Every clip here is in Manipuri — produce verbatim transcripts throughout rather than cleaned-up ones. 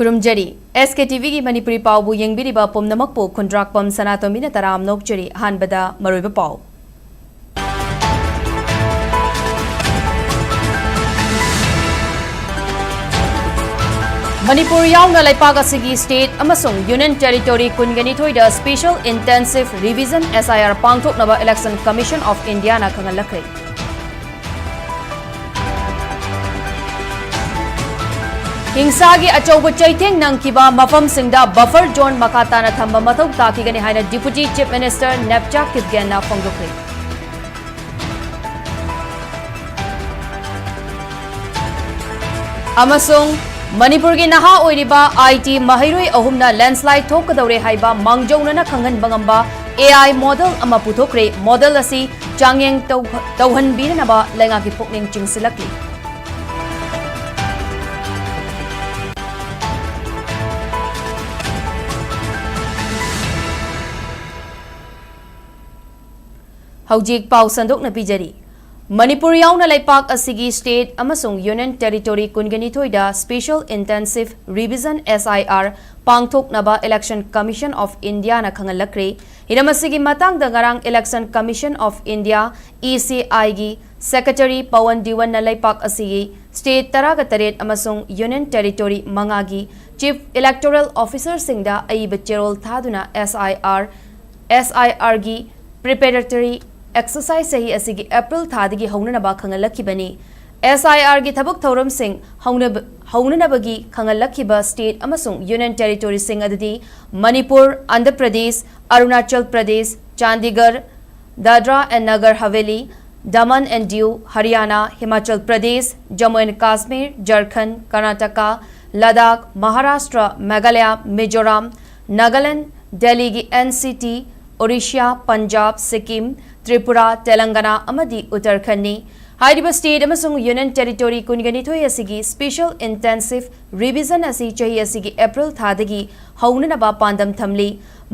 ꯈꯨꯔꯨꯝꯖꯔꯤ꯫ ꯑꯦꯁ ꯀꯦ ꯇꯤ ꯚꯤꯒꯤ ꯃꯅꯤꯄꯨꯔꯤ ꯄꯥꯎꯕꯨ ꯌꯦꯡꯕꯤꯔꯤꯕ ꯄꯨꯝꯅꯃꯛꯄꯨ ꯈꯨꯟꯗ꯭ꯔꯥꯛꯄꯝ ꯁꯅꯥꯇꯣꯝꯕꯤꯅ ꯇꯔꯥꯝꯅ ꯑꯣꯛꯆꯔꯤ꯫ ꯑꯍꯥꯟꯕꯗ ꯃꯔꯨꯑꯣꯏꯕ ꯄꯥꯎ꯫ ꯃꯅꯤꯄꯨꯔ ꯌꯥꯎꯅ ꯂꯩꯄꯥꯛ ꯑꯁꯤꯒꯤ state ꯑꯃꯁꯨꯡ union territory ꯀꯨꯟꯒ ꯅꯤꯊꯣꯏꯗ special intensive revision S I R ꯄꯥꯡꯊꯣꯛꯅꯕ Election Commission of Indiaꯅ ꯈꯪꯍꯜꯂꯛꯈ꯭ꯔꯦ꯫ ꯍꯤꯡꯁꯥꯒꯤ ꯑꯆꯧꯕ ꯆꯩꯊꯦꯡ ꯅꯪꯈꯤꯕ ꯃꯐꯝꯁꯤꯡꯗ buffer zone ꯃꯈꯥ ꯇꯥꯅ ꯊꯝꯕ ꯃꯊꯧ ꯇꯥꯈꯤꯒꯅꯤ ꯍꯥꯏꯅ Deputy Chief Minister ꯅꯦꯞꯆꯥ ꯀꯤꯞꯒꯦꯟꯅ ꯐꯣꯡꯗꯣꯛꯈ꯭ꯔꯦ꯫ ꯑꯃꯁꯨꯡ ꯃꯅꯤꯄꯨꯔꯒꯤ ꯅꯍꯥ ꯑꯣꯏꯔꯤꯕ I T ꯃꯍꯩꯔꯣꯏ ꯑꯍꯨꯝꯅ landslide ꯊꯣꯛꯀꯗꯧꯔꯦ ꯍꯥꯏꯕ ꯃꯥꯡꯖꯧꯅꯅ ꯈꯪꯍꯟꯕ ꯉꯝꯕ A I model ꯑꯃ ꯄꯨꯊꯣꯛꯈ꯭ꯔꯦ꯫ Model ꯑꯁꯤ ꯆꯥꯡꯌꯦꯡ ꯇꯧ-, ꯇꯧꯍꯟꯕꯤꯅꯅꯕ ꯂꯩꯉꯥꯛꯀꯤ ꯄꯨꯛꯅꯤꯡ ꯆꯤꯡꯁꯤꯜꯂꯛꯂꯤ꯫ ꯍꯧꯖꯤꯛ ꯄꯥꯎ ꯁꯟꯗꯣꯛꯅ ꯄꯤꯖꯔꯤ꯫ ꯃꯅꯤꯄꯨꯔ ꯌꯥꯎꯅ ꯂꯩꯄꯥꯛ ꯑꯁꯤꯒꯤ state ꯑꯃꯁꯨꯡ union territory ꯀꯨꯟꯒ ꯅꯤꯊꯣꯏꯗ special intensive revision S I R ꯄꯥꯡꯊꯣꯛꯅꯕ Election Commission of Indiaꯅ ꯈꯪꯍꯜꯂꯛꯈ꯭ꯔꯦ꯫ ꯍꯤꯔꯝ ꯑꯁꯤꯒꯤ ꯃꯇꯥꯡꯗ ꯉꯔꯥꯡ Election Commission of India, E C I ꯒꯤ Secretary ꯄꯋꯟ ꯗꯤꯋꯟꯅ ꯂꯩꯄꯥꯛ ꯑꯁꯤꯒꯤ state ꯇꯔꯥꯒ ꯇꯔꯦꯠ ꯑꯃꯁꯨꯡ union territory ꯃꯉꯥꯒꯤ Chief Electoral Officerꯁꯤꯡꯗ ꯑꯏꯕ ꯆꯦꯔꯣꯜ ꯊꯥꯗꯨꯅ S I R, S I R ꯒꯤ preparatory exercise ꯆꯍꯤ ꯑꯁꯤꯒꯤ April ꯊꯥꯗꯒꯤ ꯍꯧꯅꯅꯕ ꯈꯪꯍꯜꯂꯛꯈꯤꯕꯅꯤ꯫ S I R ꯒꯤ ꯊꯕꯛ ꯊꯧꯔꯝꯁꯤꯡ ꯍꯧꯅꯕ-, ꯍꯧꯅꯅꯕꯒꯤ ꯈꯪꯍꯜꯂꯛꯈꯤꯕ state ꯑꯃꯁꯨꯡ union territoryꯁꯤꯡ ꯑꯗꯨꯗꯤ Manipur, Andhra Pradesh, Arunachal Pradesh, Chandigarh, Dadra and Nagar Haveli, Daman and Diu, Haryana, Himachal Pradesh, Jammu and Kashmir, ꯖꯔꯈꯟꯗ, ꯀꯔꯅꯥꯇꯀꯥ, ꯂꯗꯥꯈ, ꯃꯍꯥꯔꯥꯁꯇ꯭ꯔ, ꯃꯦꯘꯥꯂꯌꯥ, ꯃꯤꯖꯣꯔꯥꯝ, ꯅꯥꯒꯥꯂꯦꯟꯗ, ꯗꯦꯜꯂꯤꯒꯤ N C T, Orissa, Punjab, Sikkim, Tripura, ꯇꯦꯂꯪꯒꯅꯥ ꯑꯃꯗꯤ ꯎꯠꯇꯔꯈꯟꯗꯅꯤ꯫ ꯍꯥꯏꯔꯤꯕ state ꯑꯃꯁꯨꯡ union territory ꯀꯨꯟꯒ ꯅꯤꯊꯣꯏ ꯑꯁꯤꯒꯤ special intensive revision ꯑꯁꯤ ꯆꯍꯤ ꯑꯁꯤꯒꯤ April ꯊꯥꯗꯒꯤ ꯍꯧꯅꯅꯕ ꯄꯥꯟꯗꯝ ꯊꯝꯂꯤ꯫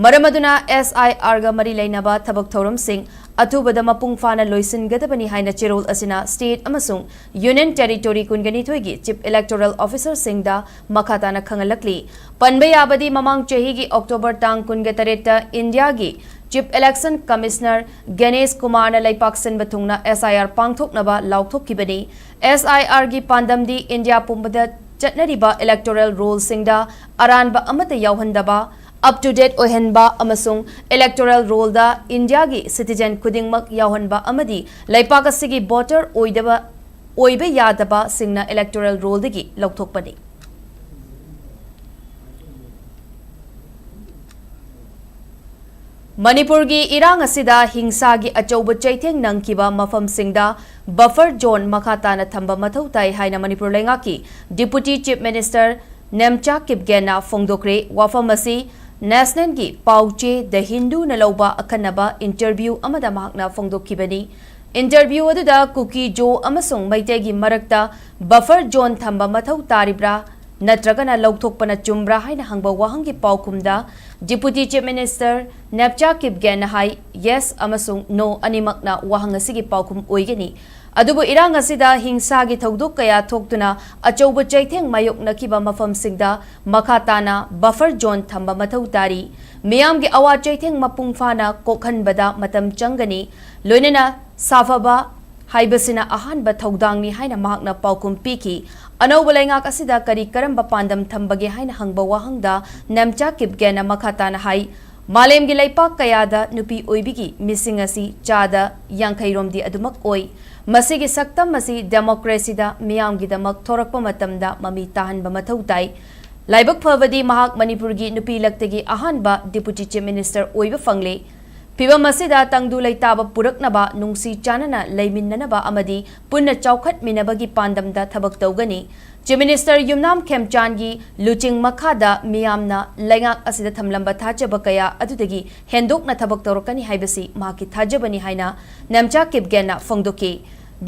ꯃꯔꯝ ꯑꯗꯨꯅ S I R ꯒ ꯃꯔꯤ ꯂꯩꯅꯕ ꯊꯕꯛ ꯊꯧꯔꯝꯁꯤꯡ ꯑꯊꯨꯕꯗ ꯃꯄꯨꯡ ꯐꯥꯅ ꯂꯣꯏꯁꯤꯟꯒꯗꯕꯅꯤ ꯍꯥꯏꯅ ꯆꯦꯔꯣꯜ ꯑꯁꯤꯅ state ꯑꯃꯁꯨꯡ Union Territory ꯀꯨꯟꯒꯅꯤꯊꯣꯏꯒꯤ Chief Electoral Officerꯁꯤꯡꯗ ꯃꯈꯥ ꯇꯥꯅ ꯈꯪꯍꯜꯂꯛꯂꯤ꯫ ꯄꯟꯕ ꯌꯥꯕꯗꯤ, ꯃꯃꯥꯡ ꯆꯍꯤꯒꯤ October ꯇꯥꯡ ꯀꯨꯟꯒ ꯇꯔꯦꯠꯇ ꯏꯟꯗꯤꯌꯥꯒꯤ Chief Election Commissioner ꯒꯅꯦꯁ ꯀꯨꯃꯥꯔꯅ ꯂꯩꯄꯥꯛ ꯁꯤꯟꯕ ꯊꯨꯡꯅ S I R ꯄꯥꯡꯊꯣꯛꯅꯕ ꯂꯥꯎꯊꯣꯛꯈꯤꯕꯅꯤ꯫ S I Rꯒꯤ ꯄꯥꯟꯗꯝꯗꯤ ꯏꯟꯗꯤꯌꯥ ꯄꯨꯝꯕꯗ ꯆꯠꯅꯔꯤꯕ electoral rollꯁꯤꯡꯗ ꯑꯔꯥꯟꯕ ꯑꯃꯠꯇ ꯌꯥꯎꯍꯟꯗꯕ, up to date ꯑꯣꯏꯍꯟꯕ ꯑꯃꯁꯨꯡ electoral rollꯗ ꯏꯟꯗꯤꯌꯥꯒꯤ citizen ꯈꯨꯗꯤꯡꯃꯛ ꯌꯥꯎꯍꯟꯕ ꯑꯃꯗꯤ ꯂꯩꯄꯥꯛ ꯑꯁꯤꯒꯤ voter ꯑꯣꯏꯗꯕ, ꯑꯣꯏꯕ ꯌꯥꯗꯕꯁꯤꯡꯅ electoral rollꯗꯒꯤ ꯂꯧꯊꯣꯛꯄꯅꯤ꯫ ꯃꯅꯤꯄꯨꯔꯒꯤ ꯏꯔꯥꯡ ꯑꯁꯤꯗ ꯍꯤꯡꯁꯥꯒꯤ ꯑꯆꯧꯕ ꯆꯩꯊꯦꯡ ꯅꯪꯈꯤꯕ ꯃꯐꯝꯁꯤꯡꯗ buffer zone ꯃꯈꯥ ꯇꯥꯅ ꯊꯝꯕ ꯃꯊꯧ ꯇꯥꯏ ꯍꯥꯏꯅ ꯃꯅꯤꯄꯨꯔ ꯂꯩꯉꯥꯛꯀꯤ Deputy Chief Minister ꯅꯦꯝꯆꯥ ꯀꯤꯞꯒꯦꯟꯅ ꯐꯣꯡꯗꯣꯛꯈ꯭ꯔꯦ꯫ ꯋꯥꯐꯝ ꯑꯁꯤ Nationalꯒꯤ ꯄꯥꯎ ꯆꯦ The Hinduꯅ ꯂꯧꯕ ꯑꯈꯟꯅꯕ interview ꯑꯃꯗ ꯃꯍꯥꯛꯅ ꯐꯣꯡꯗꯣꯛꯈꯤꯕꯅꯤ꯫ Interview ꯑꯗꯨꯗ ꯀꯨꯀꯤ, ꯖꯣ ꯑꯃꯁꯨꯡ ꯃꯩꯇꯩꯒꯤ ꯃꯔꯛꯇ buffer zone ꯊꯝꯕ ꯃꯊꯧ ꯇꯥꯔꯤꯕ꯭ꯔꯥ ꯅꯠꯇ꯭ꯔꯒꯅ ꯂꯧꯊꯣꯛꯄꯅ ꯆꯨꯝꯕ꯭ꯔꯥ ꯍꯥꯏꯅ ꯍꯪꯕ ꯋꯥꯍꯪꯒꯤ ꯄꯥꯎꯈꯨꯝꯗ Deputy Chief Minister ꯅꯦꯝꯆꯥ ꯀꯤꯞꯒꯦꯟꯅ ꯍꯥꯏ, "Yes ꯑꯃꯁꯨꯡ no ꯑꯅꯤꯃꯛꯅ ꯋꯥꯍꯪ ꯑꯁꯤꯒꯤ ꯄꯥꯎꯈꯨꯝ ꯑꯣꯏꯒꯅꯤ꯫ ꯑꯗꯨꯕꯨ ꯏꯔꯥꯡ ꯑꯁꯤꯗ ꯍꯤꯡꯁꯥꯒꯤ ꯊꯧꯗꯣꯛ ꯀꯌꯥ ꯊꯣꯛꯇꯨꯅ ꯑꯆꯧꯕ ꯆꯩꯊꯦꯡ ꯃꯥꯌꯣꯛꯅꯈꯤꯕ ꯃꯐꯝꯁꯤꯡꯗ ꯃꯈꯥ ꯇꯥꯅ buffer zone ꯊꯝꯕ ꯃꯊꯧ ꯇꯥꯔꯤ꯫ ꯃꯤꯌꯥꯝꯒꯤ ꯑꯋꯥ ꯆꯩꯊꯦꯡ ꯃꯄꯨꯡ ꯐꯥꯅ ꯀꯣꯛꯍꯟꯕꯗ ꯃꯇꯝ ꯆꯪꯒꯅꯤ, ꯂꯣꯏꯅꯅ ꯁꯥꯐꯕ ꯍꯥꯏꯕꯁꯤꯅ ꯑꯍꯥꯟꯕ ꯊꯧꯗꯥꯡꯅꯤ" ꯍꯥꯏꯅ ꯃꯍꯥꯛꯅ ꯄꯥꯎꯈꯨꯝ ꯄꯤꯈꯤ꯫ ꯑꯅꯧꯕ ꯂꯩꯉꯥꯛ ꯑꯁꯤꯗ ꯀꯔꯤ ꯀꯔꯝꯕ ꯄꯥꯟꯗꯝ ꯊꯝꯕꯒꯦ ꯍꯥꯏꯅ ꯍꯪꯕ ꯋꯥꯍꯪꯗ ꯅꯦꯝꯆꯥ ꯀꯤꯞꯒꯦꯟꯅ ꯃꯈꯥ ꯇꯥꯅ ꯍꯥꯏ, "ꯃꯥꯂꯦꯝꯒꯤ ꯂꯩꯄꯥꯛ ꯀꯌꯥꯗ ꯅꯨꯄꯤ ꯑꯣꯏꯕꯤꯒꯤ ꯃꯤꯁꯤꯡ ꯑꯁꯤ ꯆꯥꯗ ꯌꯥꯡꯈꯩ ꯔꯣꯝꯗꯤ ꯑꯗꯨꯃꯛ ꯑꯣꯏ꯫ ꯃꯁꯤꯒꯤ ꯁꯛꯇꯝ ꯑꯁꯤ democracyꯗ ꯃꯤꯌꯥꯝꯒꯤꯗꯃꯛ ꯊꯣꯔꯛꯄ ꯃꯇꯝꯗ ꯃꯃꯤ ꯇꯥꯍꯟꯕ ꯃꯊꯧ ꯇꯥꯏ꯫ ꯂꯥꯏꯕꯛ ꯐꯕꯗꯤ ꯃꯍꯥꯛ ꯃꯅꯤꯄꯨꯔꯒꯤ ꯅꯨꯄꯤ ꯂꯛꯇꯒꯤ ꯑꯍꯥꯟꯕ Deputy Chief Minister ꯑꯣꯏꯕ ꯐꯪꯂꯦ꯫ ꯐꯤꯚꯝ ꯑꯁꯤꯗ ꯇꯪꯗꯨ ꯂꯩꯇꯥꯕ ꯄꯨꯔꯛꯅꯕ, ꯅꯨꯡꯁꯤ ꯆꯥꯟꯅꯅ ꯂꯩꯃꯤꯟꯅꯅꯕ ꯑꯃꯗꯤ ꯄꯨꯟꯅ ꯆꯥꯎꯈꯠꯃꯤꯟꯅꯕꯒꯤ ꯄꯥꯟꯗꯝꯗ ꯊꯕꯛ ꯇꯧꯒꯅꯤ꯫ Chief Minister ꯌꯨꯝꯅꯥꯝ ꯈꯦꯝꯆꯥꯟꯒꯤ ꯂꯨꯆꯤꯡ ꯃꯈꯥꯗ ꯃꯤꯌꯥꯝꯅ ꯂꯩꯉꯥꯛ ꯑꯁꯤꯗ ꯊꯝꯂꯝꯕ ꯊꯥꯖꯕ ꯀꯌꯥ ꯑꯗꯨꯗꯒꯤ ꯍꯦꯟꯗꯣꯛꯅ ꯊꯕꯛ ꯇꯧꯔꯛꯀꯅꯤ ꯍꯥꯏꯕꯁꯤ ꯃꯍꯥꯛꯀꯤ ꯊꯥꯖꯕꯅꯤ" ꯍꯥꯏꯅ ꯅꯦꯝꯆꯥ ꯀꯤꯞꯒꯦꯟꯅ ꯐꯣꯡꯗꯣꯛꯈꯤ꯫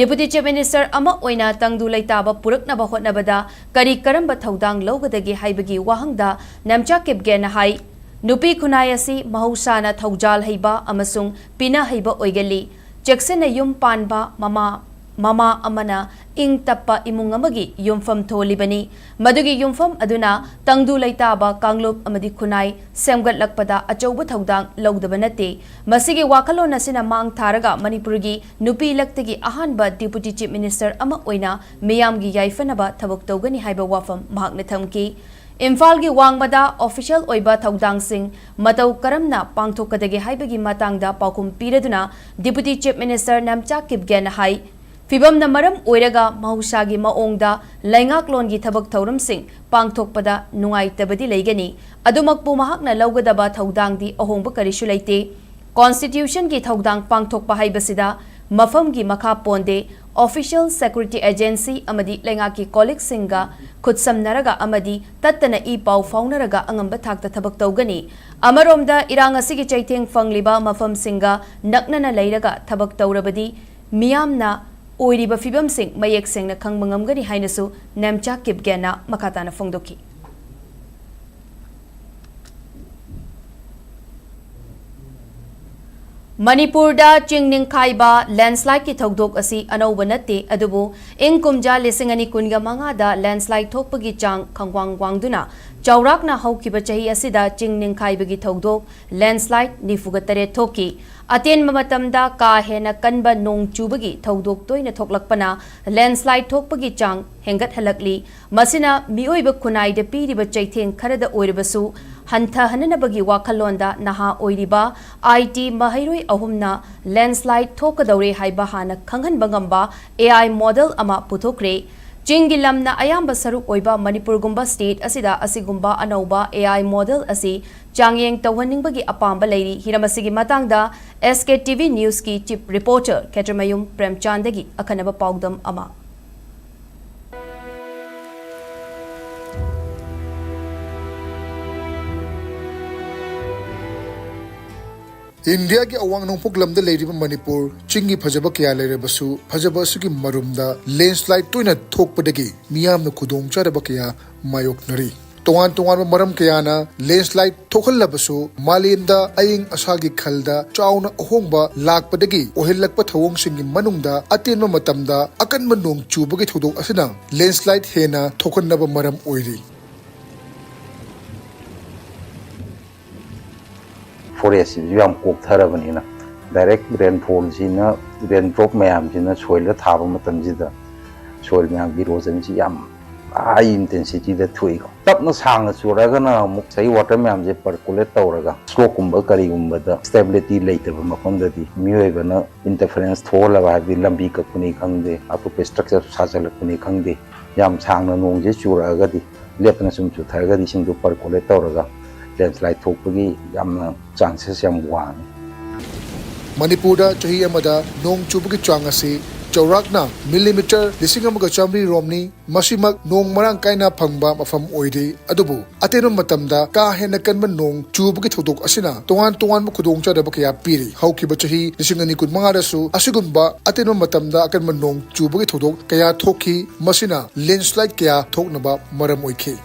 Deputy Chief Minister ꯑꯃ ꯑꯣꯏꯅ ꯇꯪꯗꯨ ꯂꯩꯇꯥꯕ ꯄꯨꯔꯛꯅꯕ ꯍꯣꯠꯅꯕꯗ ꯀꯔꯤ ꯀꯔꯝꯕ ꯊꯧꯗꯥꯡ ꯂꯧꯒꯗꯒꯦ ꯍꯥꯏꯕꯒꯤ ꯋꯥꯍꯪꯗ ꯅꯦꯝꯆꯥ ꯀꯤꯞꯒꯦꯟꯅ ꯍꯥꯏ, ꯅꯨꯄꯤ ꯈꯨꯟꯅꯥꯏ ꯑꯁꯤ ꯃꯍꯧꯁꯥꯅ ꯊꯧꯖꯥꯜ ꯍꯩꯕ ꯑꯃꯁꯨꯡ ꯄꯤꯅ ꯍꯩꯕ ꯑꯣꯏꯒꯜꯂꯤ꯫ ꯆꯦꯛꯁꯤꯟꯅ ꯌꯨꯝ ꯄꯥꯟꯕ ꯃꯃꯥ, ꯃꯃꯥ ꯑꯃꯅ ꯏꯪ ꯇꯞꯄ ꯏꯃꯨꯡ ꯑꯃꯒꯤ ꯌꯨꯝꯐꯝ ꯊꯣꯜꯂꯤꯕꯅꯤ꯫ ꯃꯗꯨꯒꯤ ꯌꯨꯝꯐꯝ ꯑꯗꯨꯅ ꯇꯪꯗꯨ ꯂꯩꯇꯥꯕ ꯀꯥꯡꯂꯨꯞ ꯑꯃꯗꯤ ꯈꯨꯟꯅꯥꯏ ꯁꯦꯝꯒꯠꯂꯛꯄꯗ ꯑꯆꯧꯕ ꯊꯧꯗꯥꯡ ꯂꯧꯗꯕ ꯅꯠꯇꯦ꯫ ꯃꯁꯤꯒꯤ ꯋꯥꯈꯜꯂꯣꯟ ꯑꯁꯤꯅ ꯃꯥꯡ ꯊꯥꯔꯒ ꯃꯅꯤꯄꯨꯔꯒꯤ ꯅꯨꯄꯤ ꯂꯛꯇꯒꯤ ꯑꯍꯥꯟꯕ Deputy Chief Minister ꯑꯃ ꯑꯣꯏꯅ ꯃꯤꯌꯥꯝꯒꯤ ꯌꯥꯏꯐꯅꯕ ꯊꯕꯛ ꯇꯧꯒꯅꯤ ꯍꯥꯏꯕ ꯋꯥꯐꯝ ꯃꯍꯥꯛꯅ ꯊꯝꯈꯤ꯫ ꯏꯝꯐꯥꯜꯒꯤ ꯋꯥꯡꯃꯗ official ꯑꯣꯏꯕ ꯊꯧꯗꯥꯡꯁꯤꯡ ꯃꯇꯧ ꯀꯔꯝꯅ ꯄꯥꯡꯊꯣꯛꯀꯗꯒꯦ ꯍꯥꯏꯕꯒꯤ ꯃꯇꯥꯡꯗ ꯄꯥꯎꯈꯨꯝ ꯄꯤꯔꯗꯨꯅ Deputy Chief Minister ꯅꯦꯝꯆꯥ ꯀꯤꯞꯒꯦꯟꯅ ꯍꯥꯏ, ꯐꯤꯚꯝꯅ ꯃꯔꯝ ꯑꯣꯏꯔꯒ ꯃꯍꯧꯁꯥꯒꯤ ꯃꯑꯣꯡꯗ ꯂꯩꯉꯥꯛꯂꯣꯟꯒꯤ ꯊꯕꯛ ꯊꯧꯔꯝꯁꯤꯡ ꯄꯥꯡꯊꯣꯛꯄꯗ ꯅꯨꯡꯉꯥꯏꯇꯕꯗꯤ ꯂꯩꯒꯅꯤ꯫ ꯑꯗꯨꯃꯛꯄꯨ ꯃꯍꯥꯛꯅ ꯂꯧꯒꯗꯕ ꯊꯧꯗꯥꯡꯗꯤ ꯑꯍꯣꯡꯕ ꯀꯔꯤꯁꯨ ꯂꯩꯇꯦ꯫ Constitutionꯒꯤ ꯊꯧꯗꯥꯡ ꯄꯥꯡꯊꯣꯛꯄ ꯍꯥꯏꯕꯁꯤꯗ ꯃꯐꯝꯒꯤ ꯃꯈꯥ ꯄꯣꯟꯗꯦ꯫ Official, security agency ꯑꯃꯗꯤ ꯂꯩꯉꯥꯛꯀꯤ colleagueꯁꯤꯡꯒ ꯈꯨꯠꯁꯝꯅꯔꯒ ꯑꯃꯗꯤ ꯇꯠꯇꯅ ꯏ ꯄꯥꯎ ꯐꯥꯎꯅꯔꯒ ꯑꯉꯝꯕ ꯊꯥꯛꯇ ꯊꯕꯛ ꯇꯧꯒꯅꯤ꯫ ꯑꯃꯔꯣꯝꯗ ꯏꯔꯥꯡ ꯑꯁꯤꯒꯤ ꯆꯩꯊꯦꯡ ꯐꯪꯂꯤꯕ ꯃꯐꯝꯁꯤꯡꯒ ꯅꯛꯅꯅ ꯂꯩꯔꯒ ꯊꯕꯛ ꯇꯧꯔꯕꯗꯤ ꯃꯤꯌꯥꯝꯅ ꯑꯣꯏꯔꯤꯕ ꯐꯤꯕꯝꯁꯤꯡ ꯃꯌꯦꯛ ꯁꯦꯡꯅ ꯈꯪꯕ ꯉꯝꯒꯅꯤ ꯍꯥꯏꯅꯁꯨ ꯅꯦꯝꯆꯥ ꯀꯤꯞꯒꯦꯟꯅ ꯃꯈꯥ ꯇꯥꯅ ꯐꯣꯡꯗꯣꯛꯈꯤ꯫ ꯃꯅꯤꯄꯨꯔꯗ ꯆꯤꯡ ꯅꯤꯡꯈꯥꯏꯕ, landslideꯀꯤ ꯊꯧꯗꯣꯛ ꯑꯁꯤ ꯑꯅꯧꯕ ꯅꯠꯇꯦ, ꯑꯗꯨꯕꯨ ꯏꯪ ꯀꯨꯝꯖꯥ ꯂꯤꯁꯤꯡ ꯑꯅꯤ ꯀꯨꯟꯒ ꯃꯉꯥꯗ landslide ꯊꯣꯛꯄꯒꯤ ꯆꯥꯡ ꯈꯪꯋꯥꯡ ꯋꯥꯡꯗꯨꯅ ꯆꯥꯎꯔꯥꯛꯅ ꯍꯧꯈꯤꯕ ꯆꯍꯤ ꯑꯁꯤꯗ ꯆꯤꯡ ꯅꯤꯡꯈꯥꯏꯕꯒꯤ ꯊꯧꯗꯣꯛ, landslide, ꯅꯤꯐꯨꯒ ꯇꯔꯦꯠ ꯊꯣꯛꯈꯤ꯫ ꯑꯇꯦꯟꯕ ꯃꯇꯝꯗ ꯀꯥ ꯍꯦꯟꯅ ꯀꯟꯕ ꯅꯣꯡ ꯆꯨꯕꯒꯤ ꯊꯧꯗꯣꯛ ꯇꯣꯏꯅ ꯊꯣꯛꯂꯛꯄꯅ landslide ꯊꯣꯛꯄꯒꯤ ꯆꯥꯡ ꯍꯦꯟꯒꯠꯍꯜꯂꯛꯂꯤ꯫ ꯃꯁꯤꯅ ꯃꯤꯑꯣꯏꯕ ꯈꯨꯟꯅꯥꯏꯗ ꯄꯤꯔꯤꯕ ꯆꯩꯊꯦꯡ ꯈꯔꯗ ꯑꯣꯏꯔꯕꯁꯨ ꯍꯟꯊꯍꯟꯅꯕꯒꯤ ꯋꯥꯈꯜꯂꯣꯟꯗ ꯅꯍꯥ ꯑꯣꯏꯔꯤꯕ I T ꯃꯍꯩꯔꯣꯏ ꯑꯍꯨꯝꯅ landslide ꯊꯣꯛꯀꯗꯧꯔꯦ ꯍꯥꯏꯕ ꯍꯥꯟꯅ ꯈꯪꯍꯟꯕ ꯉꯝꯕ A I model ꯑꯃ ꯄꯨꯊꯣꯛꯈ꯭ꯔꯦ꯫ ꯆꯤꯡꯒꯤ ꯂꯝꯅ ꯑꯌꯥꯝꯕ ꯁꯔꯨꯛ ꯑꯣꯏꯕ ꯃꯅꯤꯄꯨꯔꯒꯨꯝꯕ state ꯑꯁꯤꯗ ꯑꯁꯤꯒꯨꯝꯕ ꯑꯅꯧꯕ A I model ꯑꯁꯤ ꯆꯥꯡꯌꯦꯡ ꯇꯧꯍꯟꯅꯤꯡꯕꯒꯤ ꯑꯄꯥꯝꯕ ꯂꯩꯔꯤ꯫ ꯍꯤꯔꯝ ꯑꯁꯤꯒꯤ ꯃꯇꯥꯡꯗ S K T V Newsꯀꯤ chief reporter ꯈꯦꯇ꯭ꯔꯤꯃꯌꯨꯝ ꯄ꯭ꯔꯦꯝꯆꯥꯟꯗꯒꯤ ꯑꯈꯟꯅꯕ ꯄꯥꯎꯗꯝ ꯑꯃ꯫ ꯏꯟꯗꯤꯌꯥꯒꯤ ꯑꯋꯥꯡ ꯅꯣꯡꯄꯣꯛ ꯂꯝꯗ ꯂꯩꯔꯤꯕ ꯃꯅꯤꯄꯨꯔ, ꯆꯤꯡꯒꯤ ꯐꯖꯕ ꯀꯌꯥ ꯂꯩꯔꯕꯁꯨ, ꯐꯖꯕ ꯑꯁꯤꯒꯤ ꯃꯔꯨꯝꯗ landslide ꯇꯣꯏꯅ ꯊꯣꯛꯄꯗꯒꯤ ꯃꯤꯌꯥꯝꯅ ꯈꯨꯗꯣꯡꯆꯥꯗꯕ ꯀꯌꯥ ꯃꯥꯌꯣꯛꯅꯔꯤ꯫ ꯇꯣꯉꯥꯟ ꯇꯣꯉꯥꯟꯕ ꯃꯔꯝ ꯀꯌꯥꯅ ꯂꯦꯟꯁꯂꯥꯏꯠ ꯊꯣꯛꯍꯜꯂꯕꯁꯨ, ꯃꯥꯂꯦꯝꯗ ꯑꯏꯪ ꯑꯁꯥꯒꯤ ꯈꯜꯗ ꯆꯥꯎꯅ ꯑꯍꯣꯡꯕ ꯂꯥꯛꯄꯗꯒꯤ ꯑꯣꯏꯍꯜꯂꯛꯄ ꯊꯧꯑꯣꯡꯁꯤꯡꯒꯤ ꯃꯅꯨꯡꯗ ꯑꯇꯦꯟꯕ ꯃꯇꯝꯗ ꯑꯀꯟꯕ ꯅꯣꯡ ꯆꯨꯕꯒꯤ ꯊꯧꯗꯣꯛ ꯑꯁꯤꯅ ꯂꯦꯟꯁꯂꯥꯏꯠ ꯍꯦꯟꯅ ꯊꯣꯛꯍꯟꯅꯕ ꯃꯔꯝ ꯑꯣꯏꯔꯤ꯫ ꯐꯣꯔꯦꯁꯁꯤꯁꯨ ꯌꯥꯝ ꯀꯣꯛꯊꯔꯕꯅꯤꯅ, ꯗꯥꯏꯔꯦꯛ ꯔꯦꯟꯐꯣꯜꯁꯤꯅ, ꯔꯦꯟ ꯗ꯭ꯔꯣꯞ ꯃꯌꯥꯝꯁꯤꯅ ꯁꯣꯏꯜꯗ ꯊꯥꯕ ꯃꯇꯝꯁꯤꯗ ꯁꯣꯏꯜ ꯃꯌꯥꯝꯒꯤ ꯏꯔꯣꯖꯟꯁꯤ ꯌꯥꯝ ꯍꯥꯏ ꯏꯟꯇꯦꯟꯁꯤꯇꯤꯗ ꯊꯣꯛꯏꯀꯣ꯫ ꯇꯞꯅ ꯁꯥꯡꯅ ꯆꯨꯔꯒꯅ ꯑꯃꯨꯛ ꯉꯁꯥꯏꯒꯤ ꯋꯥꯇꯔ ꯃꯌꯥꯝꯁꯦ ꯄꯔꯀꯨꯂꯦꯠ ꯇꯧꯔꯒ ꯁ꯭ꯂꯣꯞꯀꯨꯝꯕ ꯀꯔꯤꯒꯨꯝꯕꯗ ꯁ꯭ꯇꯦꯕꯤꯂꯤꯇꯤ ꯂꯩꯇꯕ ꯃꯐꯝꯗꯗꯤ ꯃꯤꯑꯣꯏꯕꯅ ꯏꯟꯇꯔꯐꯔꯦꯟꯁ ꯊꯣꯛꯍꯜꯂꯕ, ꯍꯥꯏꯕꯗꯤ ꯂꯝꯕꯤ ꯀꯛꯄꯅꯤ ꯈꯪꯗꯦ, ꯑꯇꯣꯞꯄ ꯁ꯭ꯇ꯭ꯔꯛꯆꯔ ꯁꯥꯖꯜꯂꯛꯄꯅꯤ ꯈꯪꯗꯦ, ꯌꯥꯝ ꯁꯥꯡꯅ ꯅꯣꯡꯁꯦ ꯆꯨꯔꯛꯑꯒꯗꯤ, ꯂꯦꯞꯇꯅ ꯁꯨꯝ ꯆꯨꯊꯔꯒꯗꯤ ꯏꯁꯤꯡꯗꯣ ꯄꯔꯀꯨꯂꯦꯠ ꯇꯧꯔꯒ ꯂꯦꯟꯁꯂꯥꯏꯠ ꯊꯣꯛꯄꯒꯤ ꯌꯥꯝꯅ ꯆꯥꯟꯁꯦꯁ ꯌꯥꯝ ꯋꯥꯡꯉꯤ꯫ ꯃꯅꯤꯄꯨꯔꯗ ꯆꯍꯤ ꯑꯃꯗ ꯅꯣꯡ ꯆꯨꯕꯒꯤ ꯆꯥꯡ ꯑꯁꯤ ꯆꯥꯎꯔꯥꯛꯅ ꯃꯤꯂꯤꯃꯤꯇꯔ ꯂꯤꯁꯤꯡ ꯑꯃꯒ ꯆꯥꯃꯔꯤ ꯔꯣꯝꯅꯤ꯫ ꯃꯁꯤꯃꯛ ꯅꯣꯡ ꯃꯔꯥꯡ ꯀꯥꯏꯅ ꯐꯪꯕ ꯃꯐꯝ ꯑꯣꯏꯗꯦ, ꯑꯗꯨꯕꯨ ꯑꯇꯦꯟꯕ ꯃꯇꯝꯗ ꯀꯥ ꯍꯦꯟꯅ ꯀꯟꯕ ꯅꯣꯡ ꯆꯨꯕꯒꯤ ꯊꯧꯗꯣꯛ ꯑꯁꯤꯅ ꯇꯣꯉꯥꯟ ꯇꯣꯉꯥꯟꯕ ꯈꯨꯗꯣꯡꯆꯥꯗꯕ ꯀꯌꯥ ꯄꯤꯔꯤ꯫ ꯍꯧꯈꯤꯕ ꯆꯍꯤ ꯂꯤꯁꯤꯡ ꯑꯅꯤ ꯀꯨꯟꯃꯉꯥꯗꯁꯨ ꯑꯁꯤꯒꯨꯝꯕ ꯑꯇꯦꯟꯕ ꯃꯇꯝꯗ ꯑꯀꯟꯕ ꯅꯣꯡ ꯆꯨꯕꯒꯤ ꯊꯧꯗꯣꯛ ꯀꯌꯥ ꯊꯣꯛꯈꯤ, ꯃꯁꯤꯅ ꯂꯦꯟꯁꯂꯥꯏꯠ ꯀꯌꯥ ꯊꯣꯛꯅꯕ ꯃꯔꯝ ꯑꯣꯏꯈꯤ꯫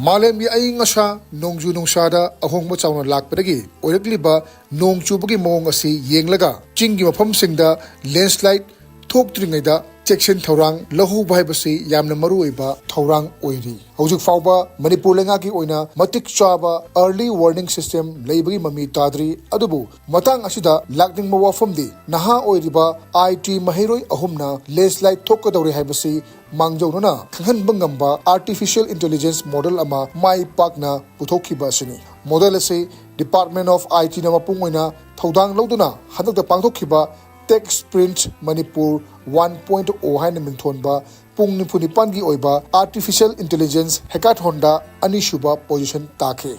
ꯃꯥꯂꯦꯝꯒꯤ ꯑꯏꯪ ꯑꯁꯥ, ꯅꯣꯡꯖꯨ ꯅꯨꯡꯁꯥꯗ ꯑꯍꯣꯡꯕ ꯆꯥꯎꯅ ꯂꯥꯛꯄꯗꯒꯤ ꯑꯣꯏꯔꯛꯂꯤꯕ ꯅꯣꯡ ꯆꯨꯕꯒꯤ ꯃꯑꯣꯡ ꯑꯁꯤ ꯌꯦꯡꯂꯒ ꯆꯤꯡꯒꯤ ꯃꯐꯝꯁꯤꯡꯗ ꯂꯦꯟꯁꯂꯥꯏꯠ ꯊꯣꯛꯇ꯭ꯔꯤꯉꯩꯗ ꯆꯦꯛꯁꯤꯟ ꯊꯧꯔꯥꯡ ꯂꯧꯍꯧꯕ ꯍꯥꯏꯕꯁꯤ ꯌꯥꯝꯅ ꯃꯔꯨꯑꯣꯏꯕ ꯊꯧꯔꯥꯡ ꯑꯣꯏꯔꯤ꯫ ꯍꯧꯖꯤꯛ ꯐꯥꯎꯕ ꯃꯅꯤꯄꯨꯔ ꯂꯩꯉꯥꯛꯀꯤ ꯑꯣꯏꯅ ꯃꯇꯤꯛ ꯆꯥꯕ early warning system ꯂꯩꯕꯒꯤ ꯃꯃꯤ ꯇꯥꯗ꯭ꯔꯤ, ꯑꯗꯨꯕꯨ ꯃꯇꯥꯡ ꯑꯁꯤꯗ ꯂꯥꯛꯅꯤꯡꯕ ꯋꯥꯐꯝꯗꯤ ꯅꯍꯥ ꯑꯣꯏꯔꯤꯕ ꯑꯥꯏ ꯇꯤ ꯃꯍꯩꯔꯣꯏ ꯑꯍꯨꯝꯅ ꯂꯦꯟꯁꯂꯥꯏꯠ ꯊꯣꯛꯀꯗꯧꯔꯦ ꯍꯥꯏꯕꯁꯤ ꯃꯥꯡꯖꯧꯅꯅ ꯈꯪꯍꯟꯕ ꯉꯝꯕ artificial intelligence model ꯑꯃ ꯃꯥꯏ ꯄꯥꯛꯅ ꯄꯨꯊꯣꯛꯈꯤꯕ ꯑꯁꯤꯅꯤ꯫ ꯃꯣꯗꯦꯜ ꯑꯁꯤ Department of I T ꯅ ꯃꯄꯨꯡ ꯑꯣꯏꯅ ꯊꯧꯗꯥꯡ ꯂꯧꯗꯨꯅ ꯍꯟꯗꯛꯇ ꯄꯥꯡꯊꯣꯛꯈꯤꯕ Tech Sprint Manipur one point oh ꯍꯥꯏꯅ ꯃꯤꯡꯊꯣꯟꯕ ꯄꯨꯡ ꯅꯤꯐꯨ ꯅꯤꯄꯥꯟꯒꯤ ꯑꯣꯏꯕ artificial intelligence hackathon ꯗ ꯑꯅꯤꯁꯨꯕ position ꯇꯥꯈꯤ꯫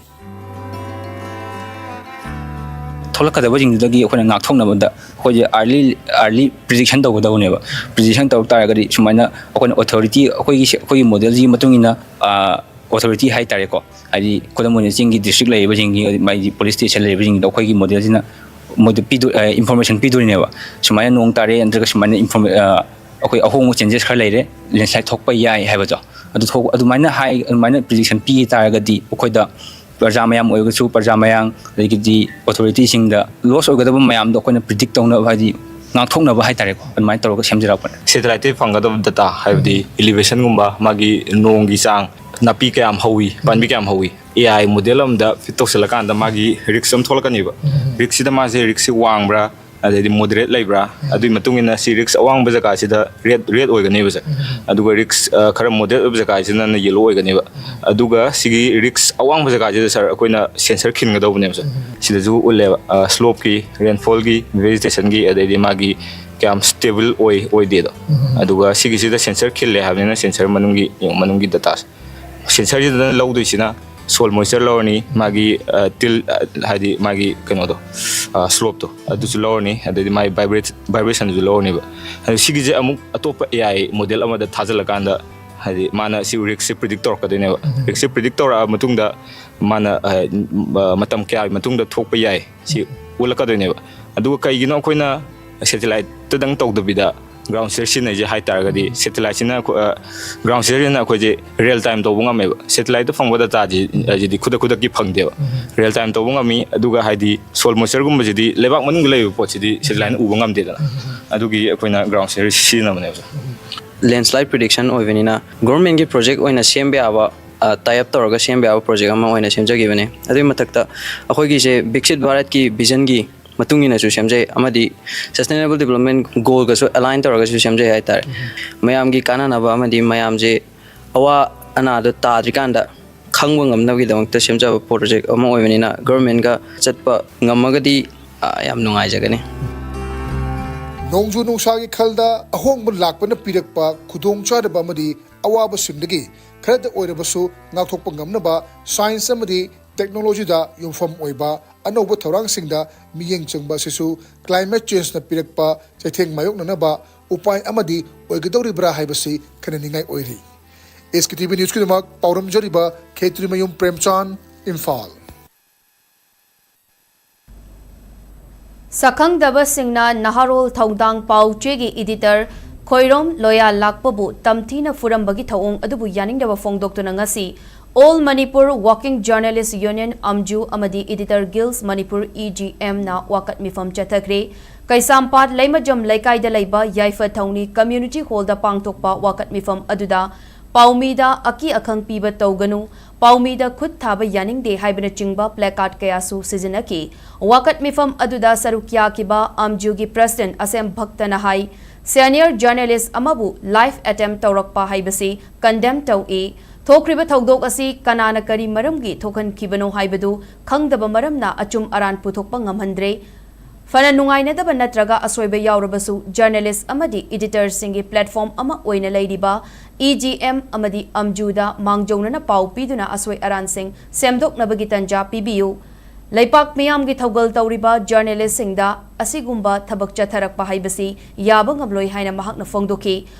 ꯊꯣꯛꯂꯛꯀꯗꯕꯁꯤꯡꯗꯨꯗꯒꯤ ꯑꯩꯈꯣꯏꯅ ꯉꯥꯛꯊꯣꯛꯅꯕꯗ ꯑꯩꯈꯣꯏꯁꯦ early early prediction ꯇꯧꯒꯗꯕꯅꯦꯕ꯫ Prediction ꯇꯧ ꯇꯥꯔꯒꯗꯤ ꯁꯨꯃꯥꯏꯅ ꯑꯩꯈꯣꯏꯅ authority, ꯑꯩꯈꯣꯏꯒꯤ ꯑꯩꯈꯣꯏꯒꯤ ꯃꯣꯗꯦꯜꯁꯤꯒꯤ ꯃꯇꯨꯡ ꯏꯟꯅ ꯑꯣꯊꯣꯔꯤꯇꯤ ꯍꯥꯏ ꯇꯥꯔꯦꯀꯣ, ꯍꯥꯏꯗꯤ ꯈꯨꯗꯝ ꯑꯣꯏꯅ ꯆꯤꯡꯒꯤ ꯗꯤꯁꯇ꯭ꯔꯤꯛ ꯂꯩꯔꯤꯕꯁꯤꯡꯒꯤ, ꯃꯥꯒꯤ ꯄꯨꯂꯤꯁ ꯁ꯭ꯇꯦꯁꯟ ꯂꯩꯔꯤꯕꯁꯤꯡꯗꯣ ꯑꯩꯈꯣꯏꯒꯤ ꯃꯣꯗꯦꯜꯁꯤꯅ ꯃꯣꯏꯗ ꯄꯤꯗꯣ-, ꯑ, ꯏꯟꯐꯣꯔꯃꯦꯁꯟ ꯄꯤꯗꯣꯏꯅꯦꯕ꯫ ꯁꯨꯃꯥꯏꯅ ꯅꯣꯡ ꯇꯥꯔꯦ ꯅꯠꯇ꯭ꯔꯒ ꯁꯨꯃꯥꯏꯅ ꯏꯟꯐꯣꯔꯃꯦ-, ꯑ, ꯑꯩꯈꯣꯏ ꯑꯍꯣꯡꯕ ꯆꯦꯟꯖꯦꯁ ꯈꯔ ꯂꯩꯔꯦ, ꯂꯦꯟꯁ꯭ꯂꯥꯏꯠ ꯊꯣꯛꯄ ꯌꯥꯏ ꯍꯥꯏꯕꯗꯣ꯫ ꯑꯗꯨ ꯊꯣꯛ ꯑꯗꯨꯃꯥꯏꯅ ꯍꯥꯏ ꯑꯗꯨꯃꯥꯏꯅ ꯄ꯭ꯔꯤꯗꯤꯛꯁꯟ ꯄꯤ ꯇꯥꯔꯒꯗꯤ ꯑꯩꯈꯣꯏꯗ ꯄ꯭ꯔꯖꯥ ꯃꯌꯥꯝ ꯑꯣꯏꯔꯒꯁꯨ, ꯄ꯭ꯔꯖꯥ ꯃꯌꯥꯝ, ꯑꯗꯒꯤꯗꯤ ꯑꯣꯊꯣꯔꯤꯇꯤꯁꯤꯡꯗ ꯂꯣꯁ ꯑꯣꯏꯒꯗꯕ ꯃꯌꯥꯝꯗꯣ ꯑꯩꯈꯣꯏꯅ ꯄ꯭ꯔꯤꯗꯤꯛ ꯇꯧꯅꯕ, ꯍꯥꯏꯗꯤ ꯉꯥꯛꯊꯣꯛꯅꯕ ꯍꯥꯏꯇꯥꯔꯦꯀꯣ, ꯑꯗꯨꯃꯥꯏꯅ ꯇꯧꯔꯒ ꯁꯦꯝꯖꯔꯛꯄꯅꯦ꯫ ꯁꯦꯇꯦꯂꯥꯏꯠꯇꯒꯤ ꯐꯪꯒꯗꯕ ꯗꯇꯥ, ꯍꯥꯏꯕꯗꯤ ꯏꯂꯤꯚꯦꯁꯟꯒꯨꯝꯕ, ꯃꯥꯒꯤ ꯅꯣꯡꯒꯤ ꯆꯥꯡ, ꯅꯥꯄꯤ ꯀꯌꯥꯝ ꯍꯧꯏ, ꯄꯥꯝꯕꯤ ꯀꯌꯥꯝ ꯍꯧꯏ, ꯑꯦ ꯑꯥꯏ ꯃꯣꯗꯦꯜ ꯑꯃꯗ ꯐꯤꯠ ꯇꯧꯁꯤꯜꯂꯀꯥꯟꯗ ꯃꯥꯒꯤ ꯔꯤꯛꯁ ꯑꯃ ꯊꯣꯛꯂꯛꯀꯅꯦꯕ꯫ ꯔꯤꯛꯁꯁꯤꯗ ꯃꯥꯁꯦ ꯔꯤꯛꯁꯁꯤ ꯋꯥꯡꯕ꯭ꯔꯥ, ꯑꯗꯩꯗꯤ ꯃꯣꯗꯔꯦꯠ ꯂꯩꯕ꯭ꯔꯥ, ꯑꯗꯨꯒꯤ ꯃꯇꯨꯡ ꯏꯟꯅ ꯁꯤ ꯔꯤꯛꯁ ꯑꯋꯥꯡꯕ ꯖꯒꯥꯁꯤꯗ ꯔꯦꯠ ꯔꯦꯠ ꯑꯣꯏꯒꯅꯦꯕ ꯁꯥꯔ꯫ ꯑꯗꯨꯒ ꯔꯤꯛꯁ ꯈꯔ ꯃꯣꯗꯔꯦꯠ ꯑꯣꯏꯕ ꯖꯒꯥꯁꯤꯗꯅ ꯌꯦꯜꯂꯣ ꯑꯣꯏꯒꯅꯦꯕ꯫ ꯑꯗꯨꯒ ꯁꯤꯒꯤ ꯔꯤꯛꯁ ꯑꯋꯥꯡꯕ ꯖꯒꯥꯁꯤꯗ ꯁꯥꯔ ꯑꯩꯈꯣꯏꯅ ꯁꯦꯟꯁꯔ ꯈꯤꯟꯒꯗꯧꯕꯅꯦꯕ ꯁꯥꯔ꯫ ꯁꯤꯗꯁꯨ ꯎꯠꯂꯦꯕ, ꯁ꯭ꯂꯣꯞꯀꯤ, ꯔꯦꯟꯐꯣꯜꯒꯤ, ꯚꯦꯖꯤꯇꯦꯁꯟꯒꯤ, ꯑꯗꯩꯗꯤ ꯃꯥꯒꯤ ꯀꯌꯥꯝ ꯁ꯭ꯇꯦꯕꯜ ꯑꯣꯏ ꯑꯣꯏꯗꯦꯗꯣ꯫ ꯑꯗꯨꯒ ꯁꯤꯒꯤꯁꯤꯗ ꯁꯦꯟꯁꯔ ꯈꯤꯜꯂꯦ ꯍꯥꯏꯕꯅꯤꯅ ꯁꯦꯟꯁꯔ ꯃꯅꯨꯡꯒꯤ, ꯃꯅꯨꯡꯒꯤ ꯗꯇꯥꯁꯦ ꯁꯦꯟꯁꯔꯁꯤꯗꯅ ꯂꯧꯗꯣꯏꯁꯤꯅ ꯁꯣꯏꯜ ꯃꯣꯏꯁꯆꯔ ꯂꯧꯔꯅꯤ, ꯃꯥꯒꯤ ꯇꯤꯜ, ꯍꯥꯏꯗꯤ ꯃꯥꯒꯤ ꯀꯩꯅꯣꯗꯣ, ꯁ꯭ꯂꯣꯞꯇꯣ, ꯑꯗꯨꯁꯨ ꯂꯧꯔꯅꯤ, ꯑꯗꯩꯗꯤ ꯃꯥꯒꯤ ꯚꯥꯏꯕ꯭ꯔꯦꯁꯟꯗꯨꯁꯨ ꯂꯧꯔꯅꯦꯕ꯫ ꯑꯗꯨ ꯁꯤꯒꯤꯁꯦ ꯑꯃꯨꯛ ꯑꯇꯣꯞꯄ ꯑꯦ ꯑꯥꯏ ꯃꯣꯗꯦꯜ ꯑꯃꯗ ꯊꯥꯖꯤꯜꯂꯀꯥꯟꯗ, ꯍꯥꯏꯗꯤ ꯃꯥꯅ ꯁꯤ ꯔꯤꯛꯁꯁꯦ ꯄ꯭ꯔꯤꯗꯤꯛ ꯇꯧꯔꯛꯀꯗꯣꯏꯅꯦꯕ꯫ ꯔꯤꯛꯁꯁꯦ ꯄ꯭ꯔꯤꯗꯤꯛ ꯇꯧꯔꯛꯑ ꯃꯇꯨꯡꯗ ꯃꯥꯅ ꯃꯇꯝ ꯀꯌꯥꯒꯤ ꯃꯇꯨꯡꯗ ꯊꯣꯛꯄ ꯌꯥꯏ ꯁꯤ ꯎꯠꯂꯛꯀꯗꯣꯏꯅꯦꯕ꯫ ꯑꯗꯨꯒ ꯀꯩꯒꯤꯅꯣ ꯑꯩꯈꯣꯏꯅ ꯁꯦꯇꯦꯂꯥꯏꯠꯇꯗꯪ ꯇꯧꯗꯕꯤꯗ ꯒ꯭ꯔꯥꯎꯟ ꯁꯤꯌꯔ ꯁꯤꯖꯤꯟꯅꯩꯁꯦ ꯍꯥꯏ ꯇꯥꯔꯒꯗꯤ, ꯁꯦꯇꯦꯂꯥꯏꯠꯁꯤꯅ ꯑꯩꯈꯣꯏ, ꯒ꯭ꯔꯥꯎꯟ ꯁꯤꯌꯔꯁꯤꯅ ꯑꯩꯈꯣꯏꯁꯦ ꯔꯤꯌꯦꯜ ꯇꯥꯏꯝ ꯇꯧꯕ ꯉꯝꯃꯦꯕ꯫ ꯁꯦꯇꯦꯂꯥꯏꯠꯇ ꯐꯪꯕ ꯗꯇꯥꯁꯤ, ꯍꯥꯏꯁꯤꯗꯤ ꯈꯨꯗꯛ ꯈꯨꯗꯛꯀꯤ ꯐꯪꯗꯦꯕ꯫ ꯔꯤꯌꯦꯜ ꯇꯥꯏꯝ ꯇꯧꯕ ꯉꯝꯃꯤ꯫ ꯑꯗꯨꯒ ꯍꯥꯏꯗꯤ ꯁꯣꯏꯜ ꯃꯣꯏꯁꯆꯔꯒꯨꯝꯕꯁꯤꯗꯤ ꯂꯩꯕꯥꯛ ꯃꯅꯨꯡꯗ ꯂꯩꯕ ꯄꯣꯠꯁꯤꯗꯤ ꯁꯦꯇꯦꯂꯥꯏꯠꯅ ꯎꯕ ꯉꯝꯗꯦꯗꯅ꯫ ꯑꯗꯨꯒꯤ ꯑꯩꯈꯣꯏꯅ ꯒ꯭ꯔꯥꯎꯟ ꯁꯤꯌꯔ ꯁꯤꯖꯤꯟꯅꯕꯅꯦꯕ꯫ ꯂꯦꯟꯁ꯭ꯂꯥꯏꯠ ꯄ꯭ꯔꯤꯗꯤꯛꯁꯟ ꯑꯣꯏꯕꯅꯤꯅ ꯒꯣꯔꯃꯦꯟꯒꯤ ꯄ꯭ꯔꯣꯖꯦꯛ ꯑꯣꯏꯅ ꯁꯦꯝꯕ ꯌꯥꯕ, ꯇꯥꯏ ꯑꯞ ꯇꯧꯔꯒ ꯁꯦꯝꯕ ꯌꯥꯕ ꯄ꯭ꯔꯣꯖꯦꯛ ꯑꯃ ꯑꯣꯏꯅ ꯁꯦꯝꯖꯈꯤꯕꯅꯦ꯫ ꯑꯗꯨꯒꯤ ꯃꯊꯛꯇ ꯑꯩꯈꯣꯏꯒꯤꯁꯦ ꯕꯤꯛꯁꯤꯠ ꯚꯥꯔꯠꯀꯤ ꯚꯤꯖꯟꯒꯤ ꯃꯇꯨꯡ ꯏꯟꯅꯁꯨ ꯁꯦꯝꯖꯩ, ꯑꯃꯗꯤ ꯁꯁꯇꯦꯅꯦꯕꯜ ꯗꯤꯕꯂꯞꯃꯦꯟ ꯒꯣꯜꯒꯁꯨ ꯑꯦꯂꯥꯏꯟ ꯇꯧꯔꯒꯁꯨ ꯁꯦꯝꯖꯩ ꯍꯥꯏꯇꯥꯔꯦ꯫ ꯃꯌꯥꯝꯒꯤ ꯀꯥꯟꯅꯅꯕ ꯑꯃꯗꯤ ꯃꯌꯥꯝꯁꯦ ꯑꯋꯥ ꯑꯅꯥꯗꯣ ꯇꯥꯗ꯭ꯔꯤꯀꯥꯟꯗ ꯈꯪꯕ ꯉꯝꯅꯕꯒꯤꯗꯃꯛꯇ ꯁꯦꯝꯖꯕ ꯄ꯭ꯔꯣꯖꯦꯛ ꯑꯃ ꯑꯣꯏꯕꯅꯤꯅ ꯒꯣꯔꯃꯦꯟꯒ ꯆꯠꯄ ꯉꯝꯃꯒꯗꯤ, ꯑ, ꯌꯥꯝ ꯅꯨꯡꯉꯥꯏꯖꯒꯅꯤ꯫ ꯅꯣꯡꯖꯨ ꯅꯨꯡꯁꯥꯒꯤ ꯈꯜꯗ ꯑꯍꯣꯡꯕ ꯂꯥꯛꯄꯅ ꯄꯤꯔꯛꯄ ꯈꯨꯗꯣꯡꯆꯥꯗꯕ ꯑꯃꯗꯤ ꯑꯋꯥꯕꯁꯤꯡꯗꯒꯤ ꯈꯔꯗ ꯑꯣꯏꯔꯕꯁꯨ ꯉꯥꯛꯊꯣꯛꯄ ꯉꯝꯅꯕ ꯁꯥꯏꯟꯁ ꯑꯃꯗꯤ ꯇꯦꯛꯅꯣꯂꯣꯖꯤꯗ ꯌꯨꯝꯐꯝ ꯑꯣꯏꯕ ꯑꯅꯧꯕ ꯊꯧꯔꯥꯡꯁꯤꯡꯗ ꯃꯤꯠꯌꯦꯡ ꯆꯪꯕ ꯑꯁꯤꯁꯨ ꯀ꯭ꯂꯥꯏꯃꯦꯠ ꯆꯦꯟꯖꯅ ꯄꯤꯔꯛꯄ ꯆꯩꯊꯦꯡ ꯃꯥꯌꯣꯛꯅꯅꯕ ꯎꯄꯥꯏ ꯑꯃꯗꯤ ꯑꯣꯏꯒꯗꯧꯔꯤꯕ꯭ꯔꯥ ꯍꯥꯏꯕꯁꯤ ꯈꯟꯅꯅꯤꯡꯉꯥꯏ ꯑꯣꯏꯔꯤ꯫ ꯑꯦꯁ ꯀꯦ ꯇꯤ ꯚꯤ ꯅ꯭ꯌꯨꯁꯀꯤꯗꯃꯛ ꯄꯥꯎꯔꯝꯖꯔꯤꯕ ꯈꯦꯇ꯭ꯔꯤꯃꯌꯨꯝ ꯄ꯭ꯔꯦꯝꯆꯥꯟ, ꯏꯝꯐꯥꯜ꯫ ꯁꯛꯈꯪꯗꯕꯁꯤꯡꯅ ꯅꯍꯥꯔꯣꯜ ꯊꯧꯗꯥꯡ ꯄꯥꯎ ꯆꯦꯒꯤ ꯏꯗꯤꯇꯔ ꯈꯣꯏꯔꯣꯝ ꯂꯣꯌꯥ ꯂꯥꯛꯄꯕꯨ ꯇꯝꯊꯤꯅ ꯐꯨꯔꯝꯕꯒꯤ ꯊꯧꯑꯣꯡ ꯑꯗꯨꯕꯨ ꯌꯥꯅꯤꯡꯗꯕ ꯐꯣꯡꯗꯣꯛꯇꯨꯅ ꯉꯁꯤ All Manipur Working Journalist Union, ꯑꯝꯖꯨ, ꯑꯃꯗꯤ Editor Guild Manipur, E G M, ꯅ ꯋꯥꯀꯠ ꯃꯤꯐꯝ ꯆꯠꯊꯈ꯭ꯔꯦ꯫ ꯀꯩꯁꯥꯝꯄꯥꯠ ꯂꯩꯃꯖꯝ ꯂꯩꯀꯥꯏꯗ ꯂꯩꯕ ꯌꯥꯏꯐ ꯊꯧꯅꯤ Community Hall ꯗ ꯄꯥꯡꯊꯣꯛꯄ ꯋꯥꯀꯠ ꯃꯤꯐꯝ ꯑꯗꯨꯗ ꯄꯥꯎꯃꯤꯗ ꯑꯀꯤ ꯑꯈꯪ ꯄꯤꯕ ꯇꯧꯒꯅꯨ, ꯄꯥꯎꯃꯤꯗ ꯈꯨꯠ ꯊꯥꯕ ꯌꯥꯅꯤꯡꯗꯦ ꯍꯥꯏꯕꯅꯆꯤꯡꯕ placard ꯀꯌꯥꯁꯨ ꯁꯤꯖꯤꯟꯅꯈꯤ꯫ ꯋꯥꯀꯠ ꯃꯤꯐꯝ ꯑꯗꯨꯗ ꯁꯔꯨꯛ ꯌꯥꯈꯤꯕ ꯑꯝꯖꯨꯒꯤ President ꯑꯁꯦꯝ ꯚꯛꯇꯅ ꯍꯥꯏ, Senior journalist ꯑꯃꯕꯨ live attempt ꯇꯧꯔꯛꯄ ꯍꯥꯏꯕꯁꯤ condemn ꯇꯧꯏ꯫ ꯊꯣꯛꯈ꯭ꯔꯤꯕ ꯊꯧꯗꯣꯛ ꯑꯁꯤ ꯀꯅꯥꯅ ꯀꯔꯤ ꯃꯔꯝꯒꯤ ꯊꯣꯛꯍꯟꯈꯤꯕꯅꯣ ꯍꯥꯏꯕꯗꯨ ꯈꯪꯗꯕ ꯃꯔꯝꯅ ꯑꯆꯨꯝ ꯑꯔꯥꯟ ꯄꯨꯊꯣꯛꯄ ꯉꯝꯍꯟꯗ꯭ꯔꯦ꯫ ꯐꯅ ꯅꯨꯡꯉꯥꯏꯅꯗꯕ ꯅꯠꯇ꯭ꯔꯒ ꯑꯁꯣꯏꯕ ꯌꯥꯎꯔꯕꯁꯨ, journalist ꯑꯃꯗꯤ editor ꯁꯤꯡꯒꯤ platform ꯑꯃ ꯑꯣꯏꯅ ꯂꯩꯔꯤꯕ E G M ꯑꯃꯗꯤ ꯑꯝꯖꯨꯗ ꯃꯥꯡꯖꯧꯅꯅ ꯄꯥꯎ ꯄꯤꯗꯨꯅ ꯑꯁꯣꯏ ꯑꯔꯥꯟꯁꯤꯡ ꯁꯦꯝꯗꯣꯛꯅꯕꯒꯤ ꯇꯟꯖꯥ ꯄꯤꯕꯤꯌꯨ꯫ ꯂꯩꯄꯥꯛ ꯃꯤꯌꯥꯝꯒꯤ ꯊꯧꯒꯜ ꯇꯧꯔꯤꯕ journalist ꯁꯤꯡꯗ ꯑꯁꯤꯒꯨꯝꯕ ꯊꯕꯛ ꯆꯠꯊꯔꯛꯄ ꯍꯥꯏꯕꯁꯤ ꯌꯥꯕ ꯉꯝꯂꯣꯏ ꯍꯥꯏꯅ ꯃꯍꯥꯛꯅ ꯐꯣꯡꯗꯣꯛꯈꯤ꯫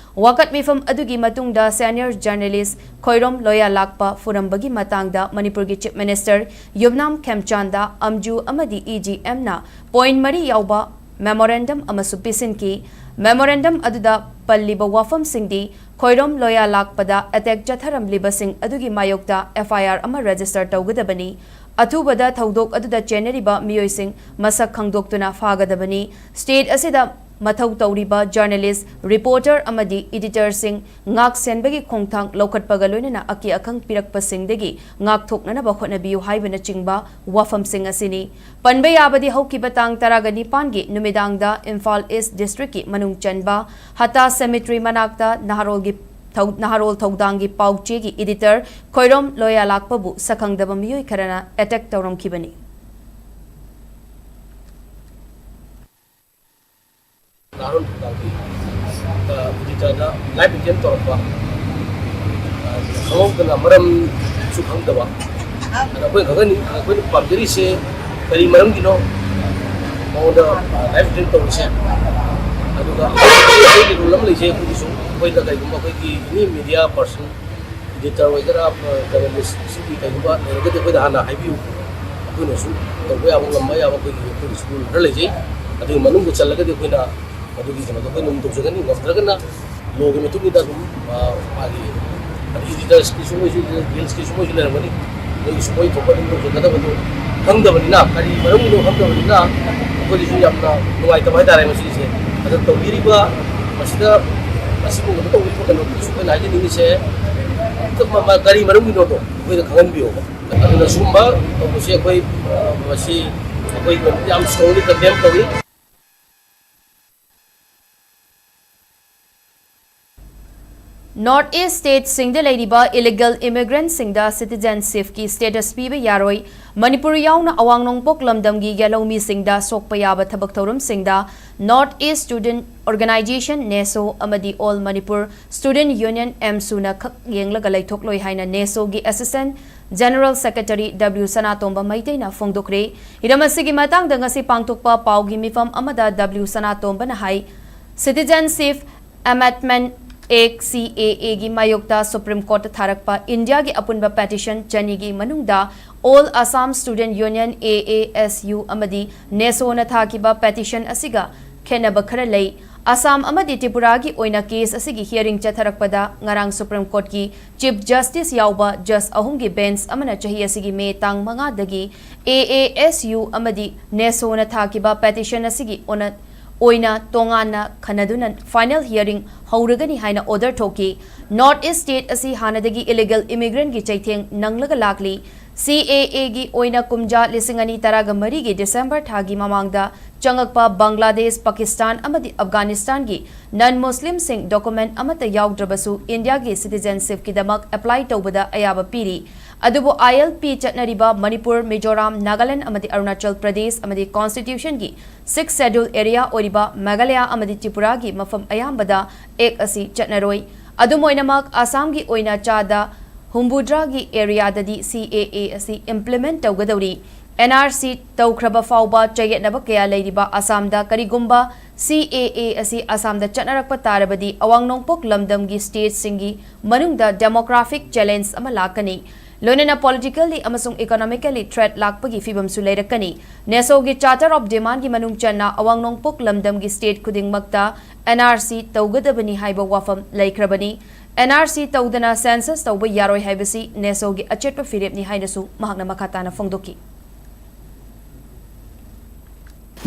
ꯋꯥꯀꯠ ꯃꯤꯐꯝ ꯑꯗꯨꯒꯤ ꯃꯇꯨꯡꯗ senior journalist ꯈꯣꯏꯔꯣꯝ ꯂꯣꯌꯥ ꯂꯥꯛꯄ ꯐꯨꯔꯝꯕꯒꯤ ꯃꯇꯥꯡꯗ ꯃꯅꯤꯄꯨꯔꯒꯤ Chief Minister ꯌꯨꯝꯅꯥꯝ ꯈꯦꯝꯆꯥꯟꯗ, ꯑꯝꯖꯨ ꯑꯃꯗꯤ E G M ꯅ point ꯃꯔꯤ ꯌꯥꯎꯕ memorandum ꯑꯃꯁꯨ ꯄꯤꯁꯤꯟꯈꯤ꯫ Memorandum ꯑꯗꯨꯗ ꯄꯜꯂꯤꯕ ꯋꯥꯐꯝꯁꯤꯡꯗꯤ ꯈꯣꯏꯔꯣꯝ ꯂꯣꯌꯥ ꯂꯥꯛꯄꯗ attack ꯆꯠꯊꯔꯝꯂꯤꯕꯁꯤꯡ ꯑꯗꯨꯒꯤ ꯃꯥꯌꯣꯛꯇ F I R ꯑꯃ register ꯇꯧꯒꯗꯕꯅꯤ꯫ ꯑꯊꯨꯕꯗ ꯊꯧꯗꯣꯛ ꯑꯗꯨꯗ ꯆꯦꯟꯅꯔꯤꯕ ꯃꯤꯑꯣꯏꯁꯤꯡ ꯃꯁꯛ ꯈꯪꯗꯣꯛꯇꯨꯅ ꯐꯥꯒꯗꯕꯅꯤ꯫ State ꯑꯁꯤꯗ ꯃꯊꯧ ꯇꯧꯔꯤꯕ journalist, reporter ꯑꯃꯗꯤ editor ꯁꯤꯡ ꯉꯥꯛ ꯁꯦꯟꯕꯒꯤ ꯈꯣꯡꯊꯥꯡ ꯂꯧꯈꯠꯄꯒ ꯂꯣꯏꯅꯅ ꯑꯀꯤ ꯑꯈꯪ ꯄꯤꯔꯛꯄꯁꯤꯡꯗꯒꯤ ꯉꯥꯛꯊꯣꯛꯅꯅꯕ ꯍꯣꯠꯅꯕꯤꯌꯨ ꯍꯥꯏꯕꯅꯆꯤꯡꯕ ꯋꯥꯐꯝꯁꯤꯡ ꯑꯁꯤꯅꯤ꯫ ꯄꯟꯕ ꯌꯥꯕꯗꯤ ꯍꯧꯈꯤꯕ ꯇꯥꯡ ꯇꯔꯥꯒ ꯅꯤꯄꯥꯟꯒꯤ ꯅꯨꯃꯤꯗꯥꯡꯗ ꯏꯝꯐꯥꯜ East District ꯀꯤ ꯃꯅꯨꯡ ꯆꯟꯕ ꯍꯇꯥ cemetery ꯃꯅꯥꯛꯇ ꯅꯍꯥꯔꯣꯜꯒꯤ ꯊꯧ-, ꯅꯍꯥꯔꯣꯜ ꯊꯧꯗꯥꯡꯒꯤ ꯄꯥꯎꯆꯦꯒꯤ editor ꯈꯣꯏꯔꯣꯝ ꯂꯣꯌꯥ ꯂꯥꯛꯄꯕꯨ ꯁꯛꯈꯪꯗꯕ ꯃꯤꯑꯣꯏ ꯈꯔꯅ attack ꯇꯧꯔꯝꯈꯤꯕꯅꯤ꯫ ꯅꯍꯥꯔꯣꯜ ꯊꯧꯗꯥꯡꯒꯤ, ꯑ, editor ꯅ live attempt ꯇꯧꯔꯛꯄ, ꯑ, ꯈꯪꯍꯧꯗꯅ ꯃꯔꯝꯁꯨ ꯈꯪꯗꯕ꯫ ꯑꯗ ꯑꯩꯈꯣꯏꯅ ꯈꯪꯍꯟꯅꯤꯡ-, ꯑꯩꯈꯣꯏꯅ ꯄꯥꯝꯖꯔꯤꯁꯦ ꯀꯔꯤ ꯃꯔꯝꯒꯤꯅꯣ? ꯃꯉꯣꯟꯗ, ꯑ, live attempt ꯇꯧꯔꯤꯁꯦ꯫ ꯑꯗꯨꯒ ꯑꯩꯈꯣꯏꯒꯤ rule ꯑꯃ ꯂꯩꯖꯩ ꯑꯩꯈꯣꯏꯒꯤꯁꯨ꯫ ꯑꯩꯈꯣꯏꯗ ꯀꯔꯤꯒꯨꯝꯕ ꯑꯩꯈꯣꯏꯒꯤ any media person, editor ꯑꯣꯏꯒꯦꯔꯥ, journalist ꯁꯤꯒꯤ ꯀꯩꯒꯨꯝꯕ ꯂꯩꯔꯒꯗꯤ ꯑꯩꯈꯣꯏꯗ ꯍꯥꯟꯅ ꯍꯥꯏꯕꯤꯌꯨ꯫ ꯑꯩꯈꯣꯏꯅꯁꯨ ꯇꯧꯕ ꯌꯥꯕ, ꯉꯝꯕ ꯌꯥꯕ ꯑꯩꯈꯣꯏꯒꯤ, ꯑꯩꯈꯣꯏꯒꯤ rule ꯈꯔ ꯂꯩꯖꯩ꯫ ꯑꯗꯨꯒꯤ ꯃꯅꯨꯡꯗ ꯆꯜꯂꯒꯗꯤ ꯑꯩꯈꯣꯏꯅ ꯑꯗꯨꯒꯤ ꯀꯩꯅꯣꯗꯣ ꯑꯩꯈꯣꯏꯅ ꯑꯗꯨꯝ ꯇꯧꯖꯒꯅꯤ꯫ ꯉꯝꯗ꯭ꯔꯒꯅ ꯂꯣꯒꯤ ꯃꯇꯨꯡ ꯏꯟꯅ ꯑꯗꯨꯝ, ꯑ, ꯃꯥꯒꯤ ꯏꯗꯤꯇꯔꯁꯀꯤꯁꯨ ꯃꯣꯏꯁꯨ, ꯔꯤꯜꯁꯀꯤꯁꯨ ꯃꯣꯏꯁꯨ ꯂꯩꯔꯝꯒꯅꯤ꯫ ꯃꯣꯏꯒꯤꯁꯨ ꯃꯣꯏ ꯊꯣꯛꯄ ꯑꯗꯨꯝ ꯇꯧꯖꯒꯗꯕꯗꯨ ꯈꯪꯗꯕꯅꯤꯅ, ꯀꯔꯤ ꯃꯔꯝꯒꯤꯅꯣ ꯈꯪꯗꯕꯅꯤꯅ ꯑꯩꯈꯣꯏꯒꯤꯁꯨ ꯌꯥꯝꯅ ꯅꯨꯡꯉꯥꯏꯇꯕ ꯍꯥꯏꯇꯥꯔꯦ ꯃꯁꯤꯁꯦ꯫ ꯑꯗꯣ ꯇꯧꯕꯤꯔꯤꯕ ꯃꯁꯤꯗ, ꯃꯁꯤꯕꯨ ꯀꯩꯅꯣ ꯇꯧꯕꯤꯔꯤꯕ ꯀꯩꯅꯣꯗꯨꯁꯨ ꯑꯩꯈꯣꯏꯅ ꯍꯥꯏꯖꯅꯤꯡꯉꯤꯁꯦ, ꯀꯔꯤ ꯃꯔꯝꯒꯤꯅꯣꯗꯣ ꯑꯩꯈꯣꯏꯗ ꯈꯪꯍꯟꯕꯤꯌꯣꯕ꯫ ꯑꯗꯨꯅ ꯁꯤꯒꯨꯝꯕ ꯇꯧꯕꯁꯦ ꯑꯩꯈꯣꯏ, ꯑ, ꯃꯁꯤ ꯑꯩꯈꯣꯏ ꯌꯥꯝ strongly condemn ꯇꯧꯏ꯫ ꯅꯣꯔꯠ ꯏꯁ ꯁ꯭ꯇꯦꯠꯁꯤꯡꯗ ꯂꯩꯔꯤꯕ ꯏꯂꯤꯒꯦꯜ ꯏꯃꯤꯒ꯭ꯔꯦꯟꯠꯁꯤꯡꯗ ꯁꯤꯇꯤꯖꯦꯟꯁꯤꯞꯀꯤ ꯁ꯭ꯇꯦꯇꯁ ꯄꯤꯕ ꯌꯥꯔꯣꯏ꯫ ꯃꯅꯤꯄꯨꯔ ꯌꯥꯎꯅ ꯑꯋꯥꯡ ꯅꯣꯡꯄꯣꯛ ꯂꯝꯗꯝꯒꯤ ꯌꯦꯜꯍꯧꯃꯤꯁꯤꯡꯗ ꯁꯣꯛꯄ ꯌꯥꯕ ꯊꯕꯛ ꯊꯧꯔꯝꯁꯤꯡꯗ ꯅꯣꯔꯠ ꯏꯁ ꯁ꯭ꯇꯨꯗꯦꯟꯠ ꯑꯣꯔꯒꯅꯥꯏꯖꯦꯁꯟ, ꯅꯦꯁꯣ, ꯑꯃꯗꯤ ꯑꯣꯜ ꯃꯅꯤꯄꯨꯔ ꯁ꯭ꯇꯨꯗꯦꯟꯠ ꯌꯨꯅꯤꯌꯟ, ꯑꯦꯝꯁꯨꯅ ꯈꯛ ꯌꯦꯡꯂꯒ ꯂꯩꯊꯣꯛꯂꯣꯏ ꯍꯥꯏꯅ ꯅꯦꯁꯣꯒꯤ ꯑꯦꯁꯤꯁ꯭ꯇꯦꯟꯠ ꯖꯦꯅꯔꯦꯜ ꯁꯦꯀ꯭ꯔꯦꯇꯔꯤ ꯗꯕ꯭ꯂꯤꯎ ꯁꯅꯥꯇꯣꯝꯕ ꯃꯩꯇꯩꯅ ꯐꯣꯡꯗꯣꯛꯈ꯭ꯔꯦ꯫ ꯍꯤꯔꯝ ꯑꯁꯤꯒꯤ ꯃꯇꯥꯡꯗ ꯉꯁꯤ ꯄꯥꯡꯊꯣꯛꯄ ꯄꯥꯎꯒꯤ ꯃꯤꯐꯝ ꯑꯃꯗ ꯗꯕ꯭ꯂꯤꯎ ꯁꯅꯥꯇꯣꯝꯕꯅ ꯍꯥꯏ, ꯁꯤꯇꯤꯖꯦꯟꯁꯤꯞ ꯑꯦꯃꯦꯟꯗꯃꯦꯟꯠ ꯑꯦꯛꯠ, ꯁꯤ ꯑꯦ ꯑꯦꯒꯤ ꯃꯥꯌꯣꯛꯇ ꯁꯨꯄ꯭ꯔꯤꯝ ꯀꯣꯔꯠꯇ ꯊꯥꯔꯛꯄ ꯏꯟꯗꯤꯌꯥꯒꯤ ꯑꯄꯨꯟꯕ ꯄꯦꯇꯤꯁꯟ ꯆꯅꯤꯒꯤ ꯃꯅꯨꯡꯗ all Assam student union, A A S U, ꯑꯃꯗꯤ ꯅꯦꯁꯣꯅ ꯊꯥꯈꯤꯕ ꯄꯦꯇꯤꯁꯟ ꯑꯁꯤꯒ ꯈꯦꯠꯅꯕ ꯈꯔ ꯂꯩ꯫ ꯑꯁꯥꯝ ꯑꯃꯗꯤ ꯇ꯭ꯔꯤꯄꯨꯔꯥꯒꯤ ꯑꯣꯏꯅ ꯀꯦꯁ ꯑꯁꯤꯒꯤ ꯍꯤꯌꯔꯤꯡ ꯆꯠꯊꯔꯛꯄꯗ ꯉꯔꯥꯡ ꯁꯨꯄ꯭ꯔꯤꯝ ꯀꯣꯔꯠꯀꯤ ꯆꯤꯐ ꯖꯁꯇꯤꯁ ꯌꯥꯎꯕ ꯖꯖ ꯑꯍꯨꯝꯒꯤ ꯕꯦꯟꯆ ꯑꯃꯅ ꯆꯍꯤ ꯑꯁꯤꯒꯤ ꯃꯦ ꯇꯥꯡ ꯃꯉꯥꯗꯒꯤ ꯑꯦ ꯑꯦ ꯑꯦꯁ ꯌꯨ ꯑꯃꯗꯤ ꯅꯦꯁꯣꯅ ꯊꯥꯈꯤꯕ ꯄꯦꯇꯤꯁꯟ ꯑꯁꯤꯒꯤ ꯑꯣꯟꯅ ꯑꯣꯏꯅ ꯇꯣꯉꯥꯟꯅ ꯈꯟꯅꯗꯨꯅ ꯐꯥꯏꯅꯦꯜ ꯍꯤꯌꯔꯤꯡ ꯍꯧꯔꯒꯅꯤ ꯍꯥꯏꯅ ꯑꯣꯔꯗꯔ ꯊꯣꯛꯈꯤ꯫ ꯅꯣꯔꯠ ꯏꯁ ꯁ꯭ꯇꯦꯠ ꯑꯁꯤ ꯍꯥꯟꯅꯗꯒꯤ ꯏꯂꯤꯒꯦꯜ ꯏꯃꯤꯒ꯭ꯔꯦꯟꯠꯀꯤ ꯆꯩꯊꯦꯡ ꯅꯪꯂꯒ ꯂꯥꯛꯂꯤ꯫ ꯁꯤ ꯑꯦ ꯑꯦꯒꯤ ꯑꯣꯏꯅ ꯀꯨꯝꯖꯥ ꯂꯤꯁꯤꯡ ꯑꯅꯤ ꯇꯔꯥꯒ ꯃꯔꯤꯒꯤ ꯗꯤꯁꯦꯝꯕꯔ ꯊꯥꯒꯤ ꯃꯃꯥꯡꯗ ꯆꯪꯉꯛꯄ ꯕꯪꯒ꯭ꯂꯥꯗꯦꯁ, ꯄꯥꯀꯤꯁꯇꯥꯟ ꯑꯃꯗꯤ ꯑꯐꯒꯥꯅꯤꯁꯇꯥꯟꯒꯤ ꯅꯟ ꯃꯨꯁꯂꯤꯝꯁꯤꯡ ꯗꯣꯀꯨꯃꯦꯟꯠ ꯑꯃꯠꯇ ꯌꯥꯎꯗ꯭ꯔꯕꯁꯨ ꯏꯟꯗꯤꯌꯥꯒꯤ ꯁꯤꯇꯤꯖꯦꯟꯁꯤꯞꯀꯤꯗꯃꯛ ꯑꯦꯄ꯭ꯂꯥꯏ ꯇꯧꯕꯗ ꯑꯌꯥꯕ ꯄꯤꯔꯤ꯫ ꯑꯗꯨꯕꯨ ꯑꯥꯏ ꯑꯦꯜ ꯄꯤ ꯆꯠꯅꯔꯤꯕ ꯃꯅꯤꯄꯨꯔ, ꯃꯤꯖꯣꯔꯥꯝ, ꯅꯥꯒꯥꯂꯦꯟꯗ ꯑꯃꯗꯤ ꯑꯔꯨꯅꯥꯆꯜ ꯄ꯭ꯔꯗꯦꯁ ꯑꯃꯗꯤ ꯀꯣꯟꯁꯇꯤꯇ꯭ꯌꯨꯁꯟꯒꯤ ꯁꯤꯛꯁ ꯁꯦꯗ꯭ꯌꯨꯜ ꯑꯦꯔꯤꯌꯥ ꯑꯣꯏꯔꯤꯕ ꯃꯦꯘꯥꯂꯌꯥ ꯑꯃꯗꯤ ꯇ꯭ꯔꯤꯄꯨꯔꯥꯒꯤ ꯃꯐꯝ ꯑꯌꯥꯝꯕꯗ ꯑꯦꯛ ꯑꯁꯤ ꯆꯠꯅꯔꯣꯏ꯫ ꯑꯗꯨꯝ ꯑꯣꯏꯅꯃꯛ, ꯑꯁꯥꯝꯒꯤ ꯑꯣꯏꯅ ꯆꯥꯗ ꯍꯨꯝꯐꯨꯇꯔꯥꯒꯤ ꯑꯦꯔꯤꯌꯥꯗꯗꯤ ꯁꯤ ꯑꯦ ꯑꯦ ꯑꯁꯤ ꯏꯝꯄ꯭ꯂꯤꯃꯦꯟꯠ ꯇꯧꯒꯗꯧꯔꯤ꯫ ꯑꯦꯟ ꯑꯥꯔ ꯁꯤ ꯇꯧꯈ꯭ꯔꯕ ꯐꯥꯎꯕ ꯆꯌꯦꯠꯅꯕ ꯀꯌꯥ ꯂꯩꯔꯤꯕ ꯑꯁꯥꯝꯗ ꯀꯔꯤꯒꯨꯝꯕ ꯁꯤ ꯑꯦ ꯑꯦ ꯑꯁꯤ ꯑꯁꯥꯝꯗ ꯆꯠꯅꯔꯛꯄ ꯇꯥꯔꯕꯗꯤ ꯑꯋꯥꯡ ꯅꯣꯡꯄꯣꯛ ꯂꯝꯗꯝꯒꯤ ꯁ꯭ꯇꯦꯠꯁꯤꯡꯒꯤ ꯃꯅꯨꯡꯗ ꯗꯦꯃꯣꯒ꯭ꯔꯥꯐꯤꯛ ꯆꯦꯂꯦꯟꯖ ꯑꯃ ꯂꯥꯛꯀꯅꯤ꯫ ꯂꯣꯏꯅꯅ politically ꯑꯃꯁꯨꯡ economically threat ꯂꯥꯛꯄꯒꯤ ꯐꯤꯕꯝꯁꯨ ꯂꯩꯔꯛꯀꯅꯤ꯫ NESOꯒꯤ Charter of Demandꯒꯤ ꯃꯅꯨꯡ ꯆꯟꯅ ꯑꯋꯥꯡ ꯅꯣꯡꯄꯣꯛ ꯂꯝꯗꯝꯒꯤ state ꯈꯨꯗꯤꯡꯃꯛꯇ NRC ꯇꯧꯒꯗꯕꯅꯤ ꯍꯥꯏꯕ ꯋꯥꯐꯝ ꯂꯩꯈ꯭ꯔꯕꯅꯤ꯫ NRC ꯇꯧꯗꯅ census ꯇꯧꯕ ꯌꯥꯔꯣꯏ ꯍꯥꯏꯕꯁꯤ NESOꯒꯤ ꯑꯆꯦꯠꯄ ꯐꯤꯔꯦꯞꯅꯤ ꯍꯥꯏꯅꯁꯨ ꯃꯍꯥꯛꯅ ꯃꯈꯥ ꯇꯥꯅ ꯐꯣꯡꯗꯣꯛꯈꯤ꯫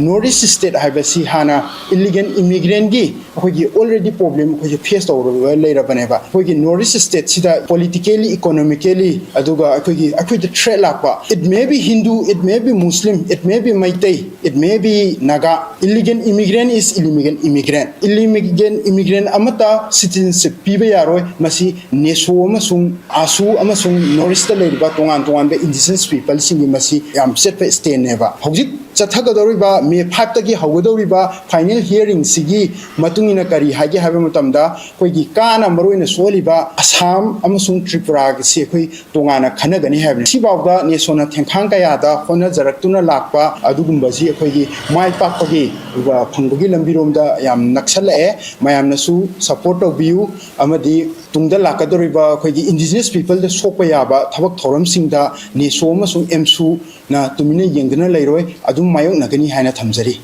North East state ꯍꯥꯏꯕꯁꯤ ꯍꯥꯟꯅ illegal immigrantꯀꯤ ꯑꯩꯈꯣꯏꯒꯤ already problem ꯑꯩꯈꯣꯏꯁꯦ face ꯇꯧꯔꯒ ꯂꯩꯔꯕꯅꯦꯕ꯫ ꯑꯩꯈꯣꯏꯒꯤ North East stateꯁꯤꯗ politically, economically, ꯑꯗꯨꯒ ꯑꯩꯈꯣꯏꯒꯤ, ꯑꯩꯈꯣꯏꯗ threat ꯂꯥꯛꯄ, it may be Hindu, it may be Muslim, it may be Meitei, it may be Naga, illegal immigrant is illegal immigrant. Illegal immigrant ꯑꯃꯠꯇ citizenship ꯄꯤꯕ ꯌꯥꯔꯣꯏ꯫ ꯃꯁꯤ NESO ꯑꯃꯁꯨꯡ AASU ꯑꯃꯁꯨꯡ North Eastꯇ ꯂꯩꯔꯤꯕ ꯇꯣꯉꯥꯟ ꯇꯣꯉꯥꯟꯕ indigenous peopleꯁꯤꯡꯒꯤ ꯃꯁꯤ ꯌꯥꯝ ꯆꯦꯠꯄ standꯅꯦꯕ꯫ ꯍꯧꯖꯤꯛ ꯆꯠꯊꯒꯗꯧꯔꯤꯕ May fiveꯇꯒꯤ ꯍꯧꯒꯗꯧꯔꯤꯕ final hearingꯁꯤꯒꯤ ꯃꯇꯨꯡ ꯏꯟꯅ ꯀꯔꯤ ꯍꯥꯏꯒꯦ ꯍꯥꯏꯕ ꯃꯇꯝꯗ, ꯑꯩꯈꯣꯏꯒꯤ ꯀꯥꯅ ꯃꯔꯨꯑꯣꯏꯅ ꯁꯣꯛꯍꯜꯂꯤꯕ ꯑꯁꯥꯝ ꯑꯃꯁꯨꯡ ꯇ꯭ꯔꯤꯄꯨꯔꯥꯒꯤꯁꯤ ꯑꯩꯈꯣꯏ ꯇꯣꯉꯥꯟꯅ ꯈꯟꯅꯒꯅꯤ ꯍꯥꯏꯕꯅꯤ꯫ ꯁꯤꯐꯥꯎꯗ NESOꯅ ꯊꯦꯡꯈꯥꯡ ꯀꯌꯥꯗ ꯍꯣꯠꯅꯖꯔꯛꯇꯨꯅ ꯂꯥꯛꯄ ꯑꯗꯨꯒꯨꯝꯕꯁꯤ ꯑꯩꯈꯣꯏꯒꯤ ꯃꯥꯏ ꯄꯥꯛꯄꯒꯤ ꯐꯪꯕꯒꯤ ꯂꯝꯕꯤꯔꯣꯝꯗ ꯌꯥꯝ ꯅꯛꯁꯜꯂꯛꯑꯦ꯫ ꯃꯌꯥꯝꯅꯁꯨ support ꯇꯧꯕꯤꯌꯨ, ꯑꯃꯗꯤ ꯇꯨꯡꯗ ꯂꯥꯛꯀꯗꯧꯔꯤꯕ ꯑꯩꯈꯣꯏꯒꯤ indigenous peopleꯗ ꯁꯣꯛꯄ ꯌꯥꯕ ꯊꯕꯛ ꯊꯧꯔꯝꯁꯤꯡꯗ NESO ꯑꯃꯁꯨꯡ AMSUꯅ ꯇꯨꯃꯤꯟꯅ ꯌꯦꯡꯗꯨꯅ ꯂꯩꯔꯣꯏ, ꯑꯗꯨꯝ ꯃꯥꯌꯣꯛꯅꯒꯅꯤ ꯍꯥꯏꯅ ꯊꯝꯖꯔꯤ꯫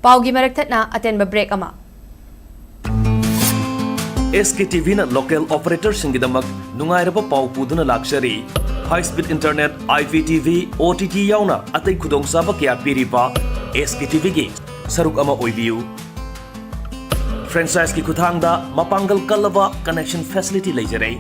ꯄꯥꯎꯒꯤ ꯃꯔꯛ ꯊꯠꯅ ꯑꯇꯦꯟꯕ break ꯑꯃ꯫ SKTVꯅ local operatorꯁꯤꯡꯒꯤꯗꯃꯛ ꯅꯨꯡꯉꯥꯏꯔꯕ ꯄꯥꯎ ꯄꯨꯗꯨꯅ ꯂꯥꯛꯆꯔꯤ꯫ High speed internet, IPTV, OTT ꯌꯥꯎꯅ ꯑꯇꯩ ꯈꯨꯗꯣꯡꯆꯥꯕ ꯀꯌꯥ ꯄꯤꯔꯤꯕ SKTVꯒꯤ ꯁꯔꯨꯛ ꯑꯃ ꯑꯣꯏꯕꯤꯌꯨ꯫ Franchiseꯀꯤ ꯈꯨꯠꯊꯥꯡꯗ ꯃꯄꯥꯡꯒꯜ ꯀꯜꯂꯕ connection facility ꯂꯩꯖꯔꯦ꯫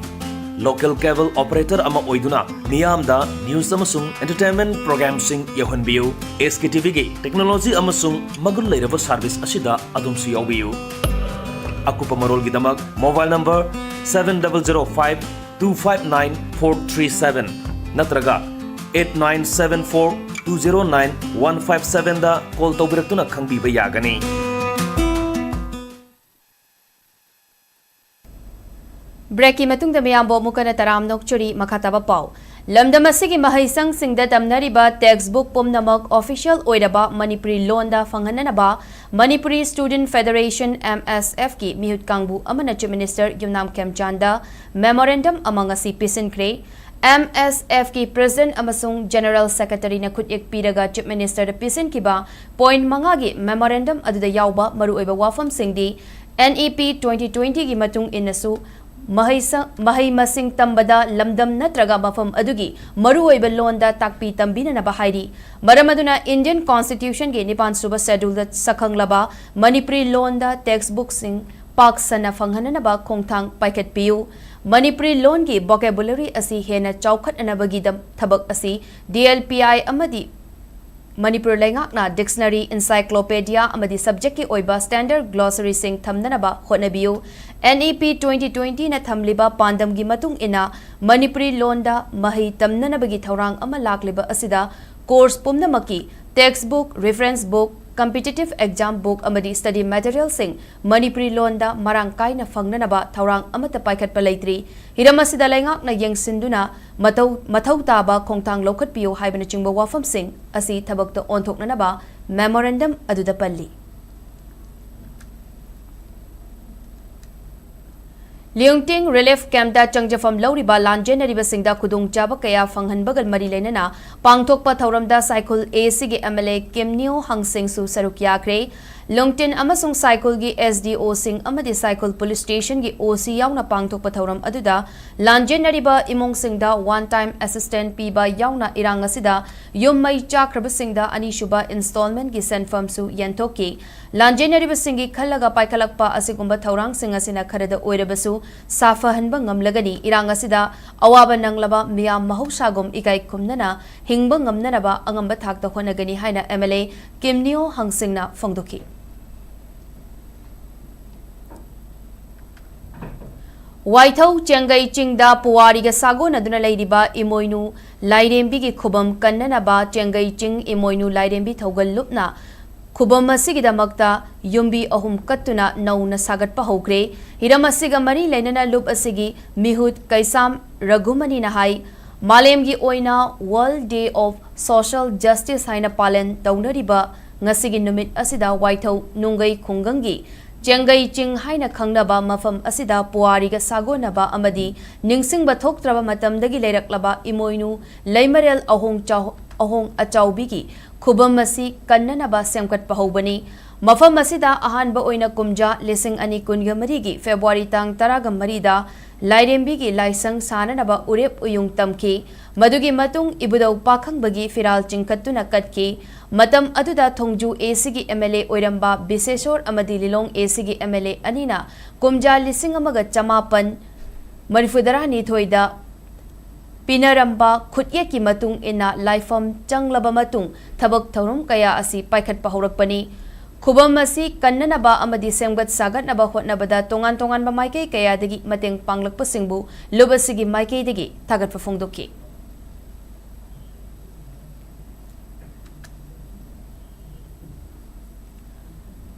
Local cable operator ꯑꯃ ꯑꯣꯏꯗꯨꯅ ꯃꯤꯌꯥꯝꯗ news ꯑꯃꯁꯨꯡ entertainment programꯁꯤꯡ ꯌꯧꯍꯟꯕꯤꯌꯨ꯫ SKTVꯒꯤ technology ꯑꯃꯁꯨꯡ ꯃꯒꯨꯟ ꯂꯩꯔꯕ service ꯑꯁꯤꯗ ꯑꯗꯣꯝꯁꯨ ꯌꯥꯎꯕꯤꯌꯨ꯫ ꯑꯀꯨꯞꯄ ꯃꯔꯣꯜꯒꯤꯗꯃꯛ mobile number seven double zero five two five nine four three seven ꯅꯠꯇ꯭ꯔꯒ eight nine seven four two zero nine one five sevenꯗ call ꯇꯧꯕꯤꯔꯛꯇꯨꯅ ꯈꯪꯕꯤꯕ ꯌꯥꯒꯅꯤ꯫ Breakꯀꯤ ꯃꯇꯨꯡꯗ ꯃꯌꯥꯝꯕꯨ ꯑꯃꯨꯛ ꯍꯟꯅ ꯇꯔꯥꯝꯅ ꯑꯣꯛꯆꯔꯤ꯫ ꯃꯈꯥ ꯇꯥꯕ ꯄꯥꯎ꯫ ꯂꯝꯗꯝ ꯑꯁꯤꯒꯤ ꯃꯍꯩꯁꯪꯁꯤꯡꯗ ꯇꯝꯅꯔꯤꯕ textbook ꯄꯨꯝꯅꯃꯛ official ꯑꯣꯏꯔꯕ ꯃꯅꯤꯄꯨꯔꯤ ꯂꯣꯟꯗ ꯐꯪꯍꯟꯅꯅꯕ Manipuri Student Federation, M S F ꯀꯤ ꯃꯤꯍꯨꯠ ꯀꯥꯡꯕꯨ ꯑꯃꯅ Chief Minister ꯌꯨꯝꯅꯥꯝ ꯈꯦꯝꯆꯥꯟꯗ memorandum ꯑꯃ ꯉꯁꯤ ꯄꯤꯁꯤꯟꯈ꯭ꯔꯦ꯫ M S F ꯀꯤ President ꯑꯃꯁꯨꯡ General Secretary ꯅ ꯈꯨꯠꯌꯦꯛ ꯄꯤꯔꯒ Chief Minister ꯗ ꯄꯤꯁꯤꯟꯈꯤꯕ point ꯃꯉꯥꯒꯤ memorandum ꯑꯗꯨꯗ ꯌꯥꯎꯕ ꯃꯔꯨꯑꯣꯏꯕ ꯋꯥꯐꯝꯁꯤꯡꯗꯤ N E P twenty twenty ꯒꯤ ꯃꯇꯨꯡ ꯏꯟꯅꯁꯨ ꯃꯍꯩꯁ-, ꯃꯍꯩ ꯃꯁꯤꯡ ꯇꯝꯕꯗ ꯂꯝꯗꯝ ꯅꯠꯇ꯭ꯔꯒ ꯃꯐꯝ ꯑꯗꯨꯒꯤ ꯃꯔꯨꯑꯣꯏꯕ ꯂꯣꯟꯗ ꯇꯥꯛꯄꯤ ꯇꯝꯕꯤꯅꯅꯕ ꯍꯥꯏꯔꯤ꯫ ꯃꯔꯝ ꯑꯗꯨꯅ Indian Constitution ꯒꯤ ꯅꯤꯄꯥꯟ ꯁꯨꯕ Schedule ꯗ ꯁꯛꯈꯪꯂꯕ ꯃꯅꯤꯄꯨꯔꯤ ꯂꯣꯟꯗ textbook ꯁꯤꯡ ꯄꯥꯛ ꯁꯟꯅ ꯐꯪꯍꯟꯅꯅꯕ ꯈꯣꯡꯊꯥꯡ ꯄꯥꯏꯈꯠꯄꯤꯌꯨ꯫ ꯃꯅꯤꯄꯨꯔꯤ ꯂꯣꯟꯒꯤ vocabulary ꯑꯁꯤ ꯍꯦꯟꯅ ꯆꯥꯎꯈꯠꯅꯅꯕꯒꯤꯗꯝ-, ꯊꯕꯛ ꯑꯁꯤ D L P I ꯑꯃꯗꯤ ꯃꯅꯤꯄꯨꯔ ꯂꯩꯉꯥꯛꯅ dictionary, encyclopedia ꯑꯃꯗꯤ subject ꯀꯤ ꯑꯣꯏꯕ standard glossary ꯁꯤꯡ ꯊꯝꯅꯅꯕ ꯍꯣꯠꯅꯕꯤꯌꯨ꯫ N E P twenty twenty ꯅ ꯊꯝꯂꯤꯕ ꯄꯥꯟꯗꯝꯒꯤ ꯃꯇꯨꯡ ꯏꯟꯅ ꯃꯅꯤꯄꯨꯔꯤ ꯂꯣꯟꯗ ꯃꯍꯩ ꯇꯝꯅꯅꯕꯒꯤ ꯊꯧꯔꯥꯡ ꯑꯃ ꯂꯥꯛꯂꯤꯕ ꯑꯁꯤꯗ course ꯄꯨꯝꯅꯃꯛꯀꯤ textbook, reference book, competitive exam book ꯑꯃꯗꯤ study material ꯁꯤꯡ ꯃꯅꯤꯄꯨꯔꯤ ꯂꯣꯟꯗ ꯃꯔꯥꯡ ꯀꯥꯏꯅ ꯐꯪꯅꯅꯕ ꯊꯧꯔꯥꯡ ꯑꯃꯠꯇ ꯄꯥꯏꯈꯠꯄ ꯂꯩꯇ꯭ꯔꯤ꯫ ꯍꯤꯔꯝ ꯑꯁꯤꯗ ꯂꯩꯉꯥꯛꯅ ꯌꯦꯡꯁꯤꯟꯗꯨꯅ ꯃꯊꯧ, ꯃꯊꯧ ꯇꯥꯕ ꯈꯣꯡꯊꯥꯡ ꯂꯧꯈꯠꯄꯤꯌꯨ ꯍꯥꯏꯕꯅꯆꯤꯡꯕ ꯋꯥꯐꯝꯁꯤꯡ ꯑꯁꯤ ꯊꯕꯛꯇ ꯑꯣꯟꯊꯣꯛꯅꯅꯕ memorandum ꯑꯗꯨꯗ ꯄꯜꯂꯤ꯫ ꯂꯤꯌꯨꯡꯇꯤꯡ relief camp ꯇ ꯆꯪꯖꯐꯝ ꯂꯧꯔꯤꯕ ꯂꯥꯟꯖꯦꯟꯅꯔꯤꯕꯁꯤꯡꯗ ꯈꯨꯗꯣꯡꯆꯥꯕ ꯀꯌꯥ ꯐꯪꯍꯟꯕꯒ ꯃꯔꯤ ꯂꯩꯅꯅ ꯄꯥꯡꯊꯣꯛꯄ ꯊꯧꯔꯝꯗ ꯁꯥꯏꯈꯨꯜ A C ꯒꯤ M L A ꯀꯤꯝꯅꯤꯌꯣ ꯍꯪꯁꯤꯡꯁꯨ ꯁꯔꯨꯛ ꯌꯥꯈ꯭ꯔꯦ꯫ ꯂꯨꯡꯇꯤꯟ ꯑꯃꯁꯨꯡ ꯁꯥꯏꯈꯨꯜꯒꯤ S D O ꯁꯤꯡ ꯑꯃꯗꯤ ꯁꯥꯏꯈꯨꯜ Police Station ꯒꯤ O C ꯌꯥꯎꯅ ꯄꯥꯡꯊꯣꯛꯄ ꯊꯧꯔꯝ ꯑꯗꯨꯗ ꯂꯥꯟꯖꯦꯟꯅꯔꯤꯕ ꯏꯃꯨꯡꯁꯤꯡꯗ one time assistance ꯄꯤꯕ ꯌꯥꯎꯅ ꯏꯔꯥꯡ ꯑꯁꯤꯗ ꯌꯨꯝ ꯃꯩ ꯆꯥꯛꯈ꯭ꯔꯕꯁꯤꯡꯗ ꯑꯅꯤꯁꯨꯕ installment ꯒꯤ ꯁꯦꯟꯐꯝꯁꯨ ꯌꯦꯟꯊꯣꯛꯈꯤ꯫ ꯂꯥꯟꯖꯦꯟꯅꯔꯤꯕꯁꯤꯡꯒꯤ ꯈꯜꯂꯒ ꯄꯥꯏꯈꯠꯂꯛꯄ ꯑꯁꯤꯒꯨꯝꯕ ꯊꯧꯔꯥꯡꯁꯤꯡ ꯑꯁꯤꯅ ꯈꯔꯗ ꯑꯣꯏꯔꯕꯁꯨ ꯁꯥꯐꯍꯟꯕ ꯉꯝꯂꯒꯅꯤ꯫ ꯏꯔꯥꯡ ꯑꯁꯤꯗ ꯑꯋꯥꯕ ꯅꯪꯂꯕ ꯃꯤꯌꯥꯝ ꯃꯍꯧꯁꯥꯒꯨꯝ ꯏꯀꯥꯏ ꯈꯨꯝꯅꯅ ꯍꯤꯡꯕ ꯉꯝꯅꯅꯕ ꯑꯉꯝꯕ ꯊꯥꯛꯇ ꯍꯣꯠꯅꯒꯅꯤ ꯍꯥꯏꯅ M L A ꯀꯤꯝꯅꯤꯌꯣ ꯍꯪꯁꯤꯡꯅ ꯐꯣꯡꯗꯣꯛꯈꯤ꯫ ꯋꯥꯏꯊꯧ ꯆꯦꯡꯒꯩ ꯆꯤꯡꯗ ꯄꯨꯋꯥꯔꯤꯒ ꯁꯥꯒꯣꯟꯅꯗꯨꯅ ꯂꯩꯔꯤꯕ ꯏꯃꯣꯏꯅꯨ ꯂꯥꯏꯔꯦꯝꯕꯤꯒꯤ ꯈꯨꯕꯝ ꯀꯟꯅꯅꯕ ꯆꯦꯡꯒꯩ ꯆꯤꯡ ꯏꯃꯣꯏꯅꯨ ꯂꯥꯏꯔꯦꯝꯕꯤ ꯊꯧꯒꯜ ꯂꯨꯞꯅ ꯈꯨꯕꯝ ꯑꯁꯤꯒꯤꯗꯃꯛꯇ ꯌꯨꯝꯕꯤ ꯑꯍꯨꯝ ꯀꯠꯇꯨꯅ ꯅꯧꯅ ꯁꯥꯒꯠꯄ ꯍꯧꯈ꯭ꯔꯦ꯫ ꯍꯤꯔꯝ ꯑꯁꯤꯒ ꯃꯔꯤ ꯂꯩꯅꯅ ꯂꯨꯞ ꯑꯁꯤꯒꯤ ꯃꯤꯍꯨꯠ ꯀꯩꯁꯥꯝ ꯔꯘꯨꯃꯅꯤꯅ ꯍꯥꯏ, ꯃꯥꯂꯦꯝꯒꯤ ꯑꯣꯏꯅ World Day of Social Justice ꯍꯥꯏꯅ ꯄꯥꯂꯟ ꯇꯧꯅꯔꯤꯕ ꯉꯁꯤꯒꯤ ꯅꯨꯃꯤꯠ ꯑꯁꯤꯗ ꯋꯥꯏꯊꯧ ꯅꯨꯡꯒꯩ ꯈꯨꯡꯒꯪꯒꯤ ꯆꯦꯡꯒꯩ ꯆꯤꯡ ꯍꯥꯏꯅ ꯈꯪꯅꯕ ꯃꯐꯝ ꯑꯁꯤꯗ ꯄꯨꯋꯥꯔꯤꯒ ꯁꯥꯒꯣꯟꯅꯕ ꯑꯃꯗꯤ ꯅꯤꯡꯁꯤꯡꯕ ꯊꯣꯛꯇ꯭ꯔꯕ ꯃꯇꯝꯗꯒꯤ ꯂꯩꯔꯛꯂꯕ ꯏꯃꯣꯏꯅꯨ ꯂꯩꯃꯔꯦꯜ ꯑꯍꯣꯡ ꯆꯥꯎ-, ꯑꯍꯣꯡ ꯑꯆꯥꯎꯕꯤꯒꯤ ꯈꯨꯕꯝ ꯑꯁꯤ ꯀꯟꯅꯅꯕ ꯁꯦꯝꯒꯠꯄ ꯍꯧꯕꯅꯤ꯫ ꯃꯐꯝ ꯑꯁꯤꯗ ꯑꯍꯥꯟꯕ ꯑꯣꯏꯅ ꯀꯨꯝꯖꯥ ꯂꯤꯁꯤꯡ ꯑꯅꯤ ꯀꯨꯟꯒ ꯃꯔꯤꯒꯤ ꯐꯦꯕ꯭ꯔꯨꯋꯥꯔꯤ ꯇꯥꯡ ꯇꯔꯥꯒ ꯃꯔꯤꯗ ꯂꯥꯏꯔꯦꯝꯕꯤꯒꯤ ꯂꯥꯏꯁꯪ ꯁꯥꯅꯅꯕ ꯎꯔꯦꯞ ꯎꯌꯨꯡ ꯇꯝꯈꯤ꯫ ꯃꯗꯨꯒꯤ ꯃꯇꯨꯡ ꯏꯕꯨꯙꯧ ꯄꯥꯈꯪꯕꯒꯤ ꯐꯤꯔꯥꯜ ꯆꯤꯡꯈꯠꯇꯨꯅ ꯀꯠꯈꯤ꯫ ꯃꯇꯝ ꯑꯗꯨꯗ ꯊꯣꯡꯖꯨ A Cꯒꯤ M L A ꯑꯣꯏꯔꯝꯕ ꯕꯤꯁꯦꯁꯣꯔ ꯑꯃꯗꯤ ꯂꯤꯂꯣꯡ A Cꯒꯤ M L A ꯑꯅꯤꯅ ꯀꯨꯝꯖꯥ ꯂꯤꯁꯤꯡ ꯑꯃꯒ ꯆꯃꯥꯄꯟ ꯃꯔꯤꯐꯨꯇꯔꯥꯅꯤꯊꯣꯏꯗ ꯄꯤꯅꯔꯝꯕ ꯈꯨꯠꯌꯦꯛꯀꯤ ꯃꯇꯨꯡ ꯏꯟꯅ ꯂꯥꯏꯐꯝ ꯆꯪꯂꯕ ꯃꯇꯨꯡ ꯊꯕꯛ ꯊꯧꯔꯝ ꯀꯌꯥ ꯑꯁꯤ ꯄꯥꯏꯈꯠꯄ ꯍꯧꯔꯛꯄꯅꯤ꯫ ꯈꯨꯕꯝ ꯑꯁꯤ ꯀꯟꯅꯅꯕ ꯑꯃꯗꯤ ꯁꯦꯝꯒꯠ ꯁꯥꯒꯠꯅꯕ ꯍꯣꯠꯅꯕꯗ ꯇꯣꯉꯥꯟ ꯇꯣꯉꯥꯟꯕ ꯃꯥꯏꯀꯩ ꯀꯌꯥꯗꯒꯤ ꯃꯇꯦꯡ ꯄꯥꯡꯂꯛꯄꯁꯤꯡꯕꯨ ꯂꯨꯞ ꯑꯁꯤꯒꯤ ꯃꯥꯏꯀꯩꯗꯒꯤ ꯊꯥꯒꯠꯄ ꯐꯣꯡꯗꯣꯛꯈꯤ꯫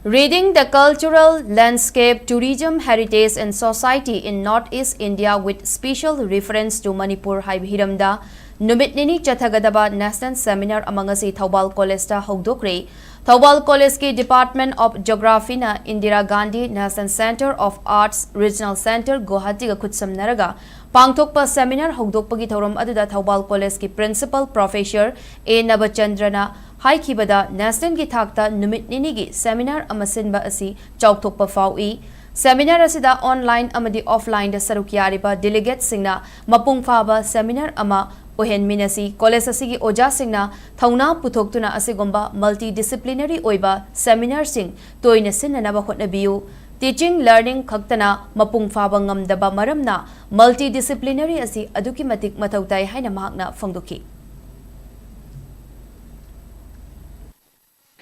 Reading the cultural landscape, tourism, heritage and society in North East India with special reference to Manipur ꯍꯥꯏꯕ ꯍꯤꯔꯝꯗ ꯅꯨꯃꯤꯠ ꯅꯤꯅꯤ ꯆꯠꯊꯒꯗꯕ national seminar ꯑꯃ ꯉꯁꯤ ꯊꯧꯕꯥꯜ ꯀꯣꯂꯦꯖꯇ ꯍꯧꯗꯣꯛꯈ꯭ꯔꯦ꯫ ꯊꯧꯕꯥꯜ ꯀꯣꯂꯦꯖꯀꯤ Department of Geographyꯅ Indira Gandhi National Centre of Arts Regional Centre ꯒꯨꯋꯥꯍꯥꯇꯤꯒ ꯈꯨꯠꯁꯝꯅꯔꯒ ꯄꯥꯡꯊꯣꯛꯄ seminar ꯍꯧꯗꯣꯛꯄꯒꯤ ꯊꯧꯔꯝ ꯑꯗꯨꯗ ꯊꯧꯕꯥꯜ ꯀꯣꯂꯦꯖꯀꯤ Principal Professor A ꯅꯕꯆꯟꯗ꯭ꯔꯅ ꯍꯥꯏꯈꯤꯕꯗ, nationalꯒꯤ ꯊꯥꯛꯇ ꯅꯨꯃꯤꯠ ꯅꯤꯅꯤꯒꯤ seminar ꯑꯃ ꯁꯤꯟꯕ ꯑꯁꯤ ꯆꯥꯎꯊꯣꯛꯄ ꯐꯥꯎꯏ꯫ Seminar ꯑꯁꯤꯗ online ꯑꯃꯗꯤ offlineꯗ ꯁꯔꯨꯛ ꯌꯥꯔꯤꯕ delegateꯁꯤꯡꯅ ꯃꯄꯨꯡ ꯐꯥꯕ seminar ꯑꯃ ꯑꯣꯏꯍꯟꯃꯤꯟꯅꯁꯤ꯫ ꯀꯣꯂꯦꯖ ꯑꯁꯤꯒꯤ ꯑꯣꯖꯥꯁꯤꯡꯅ ꯊꯧꯅꯥ ꯄꯨꯊꯣꯛꯇꯨꯅ ꯑꯁꯤꯒꯨꯝꯕ multidisciplinary ꯑꯣꯏꯕ seminarꯁꯤꯡ ꯇꯣꯏꯅ ꯁꯤꯟꯅꯅꯕ ꯍꯣꯠꯅꯕꯤꯌꯨ꯫ Teaching, learning ꯈꯛꯇꯅ ꯃꯄꯨꯡ ꯐꯥꯕ ꯉꯝꯗꯕ ꯃꯔꯝꯅ multidisciplinary ꯑꯁꯤ ꯑꯗꯨꯛꯀꯤ ꯃꯇꯤꯛ ꯃꯊꯧ ꯇꯥꯏ ꯍꯥꯏꯅ ꯃꯍꯥꯛꯅ ꯐꯣꯡꯗꯣꯛꯈꯤ꯫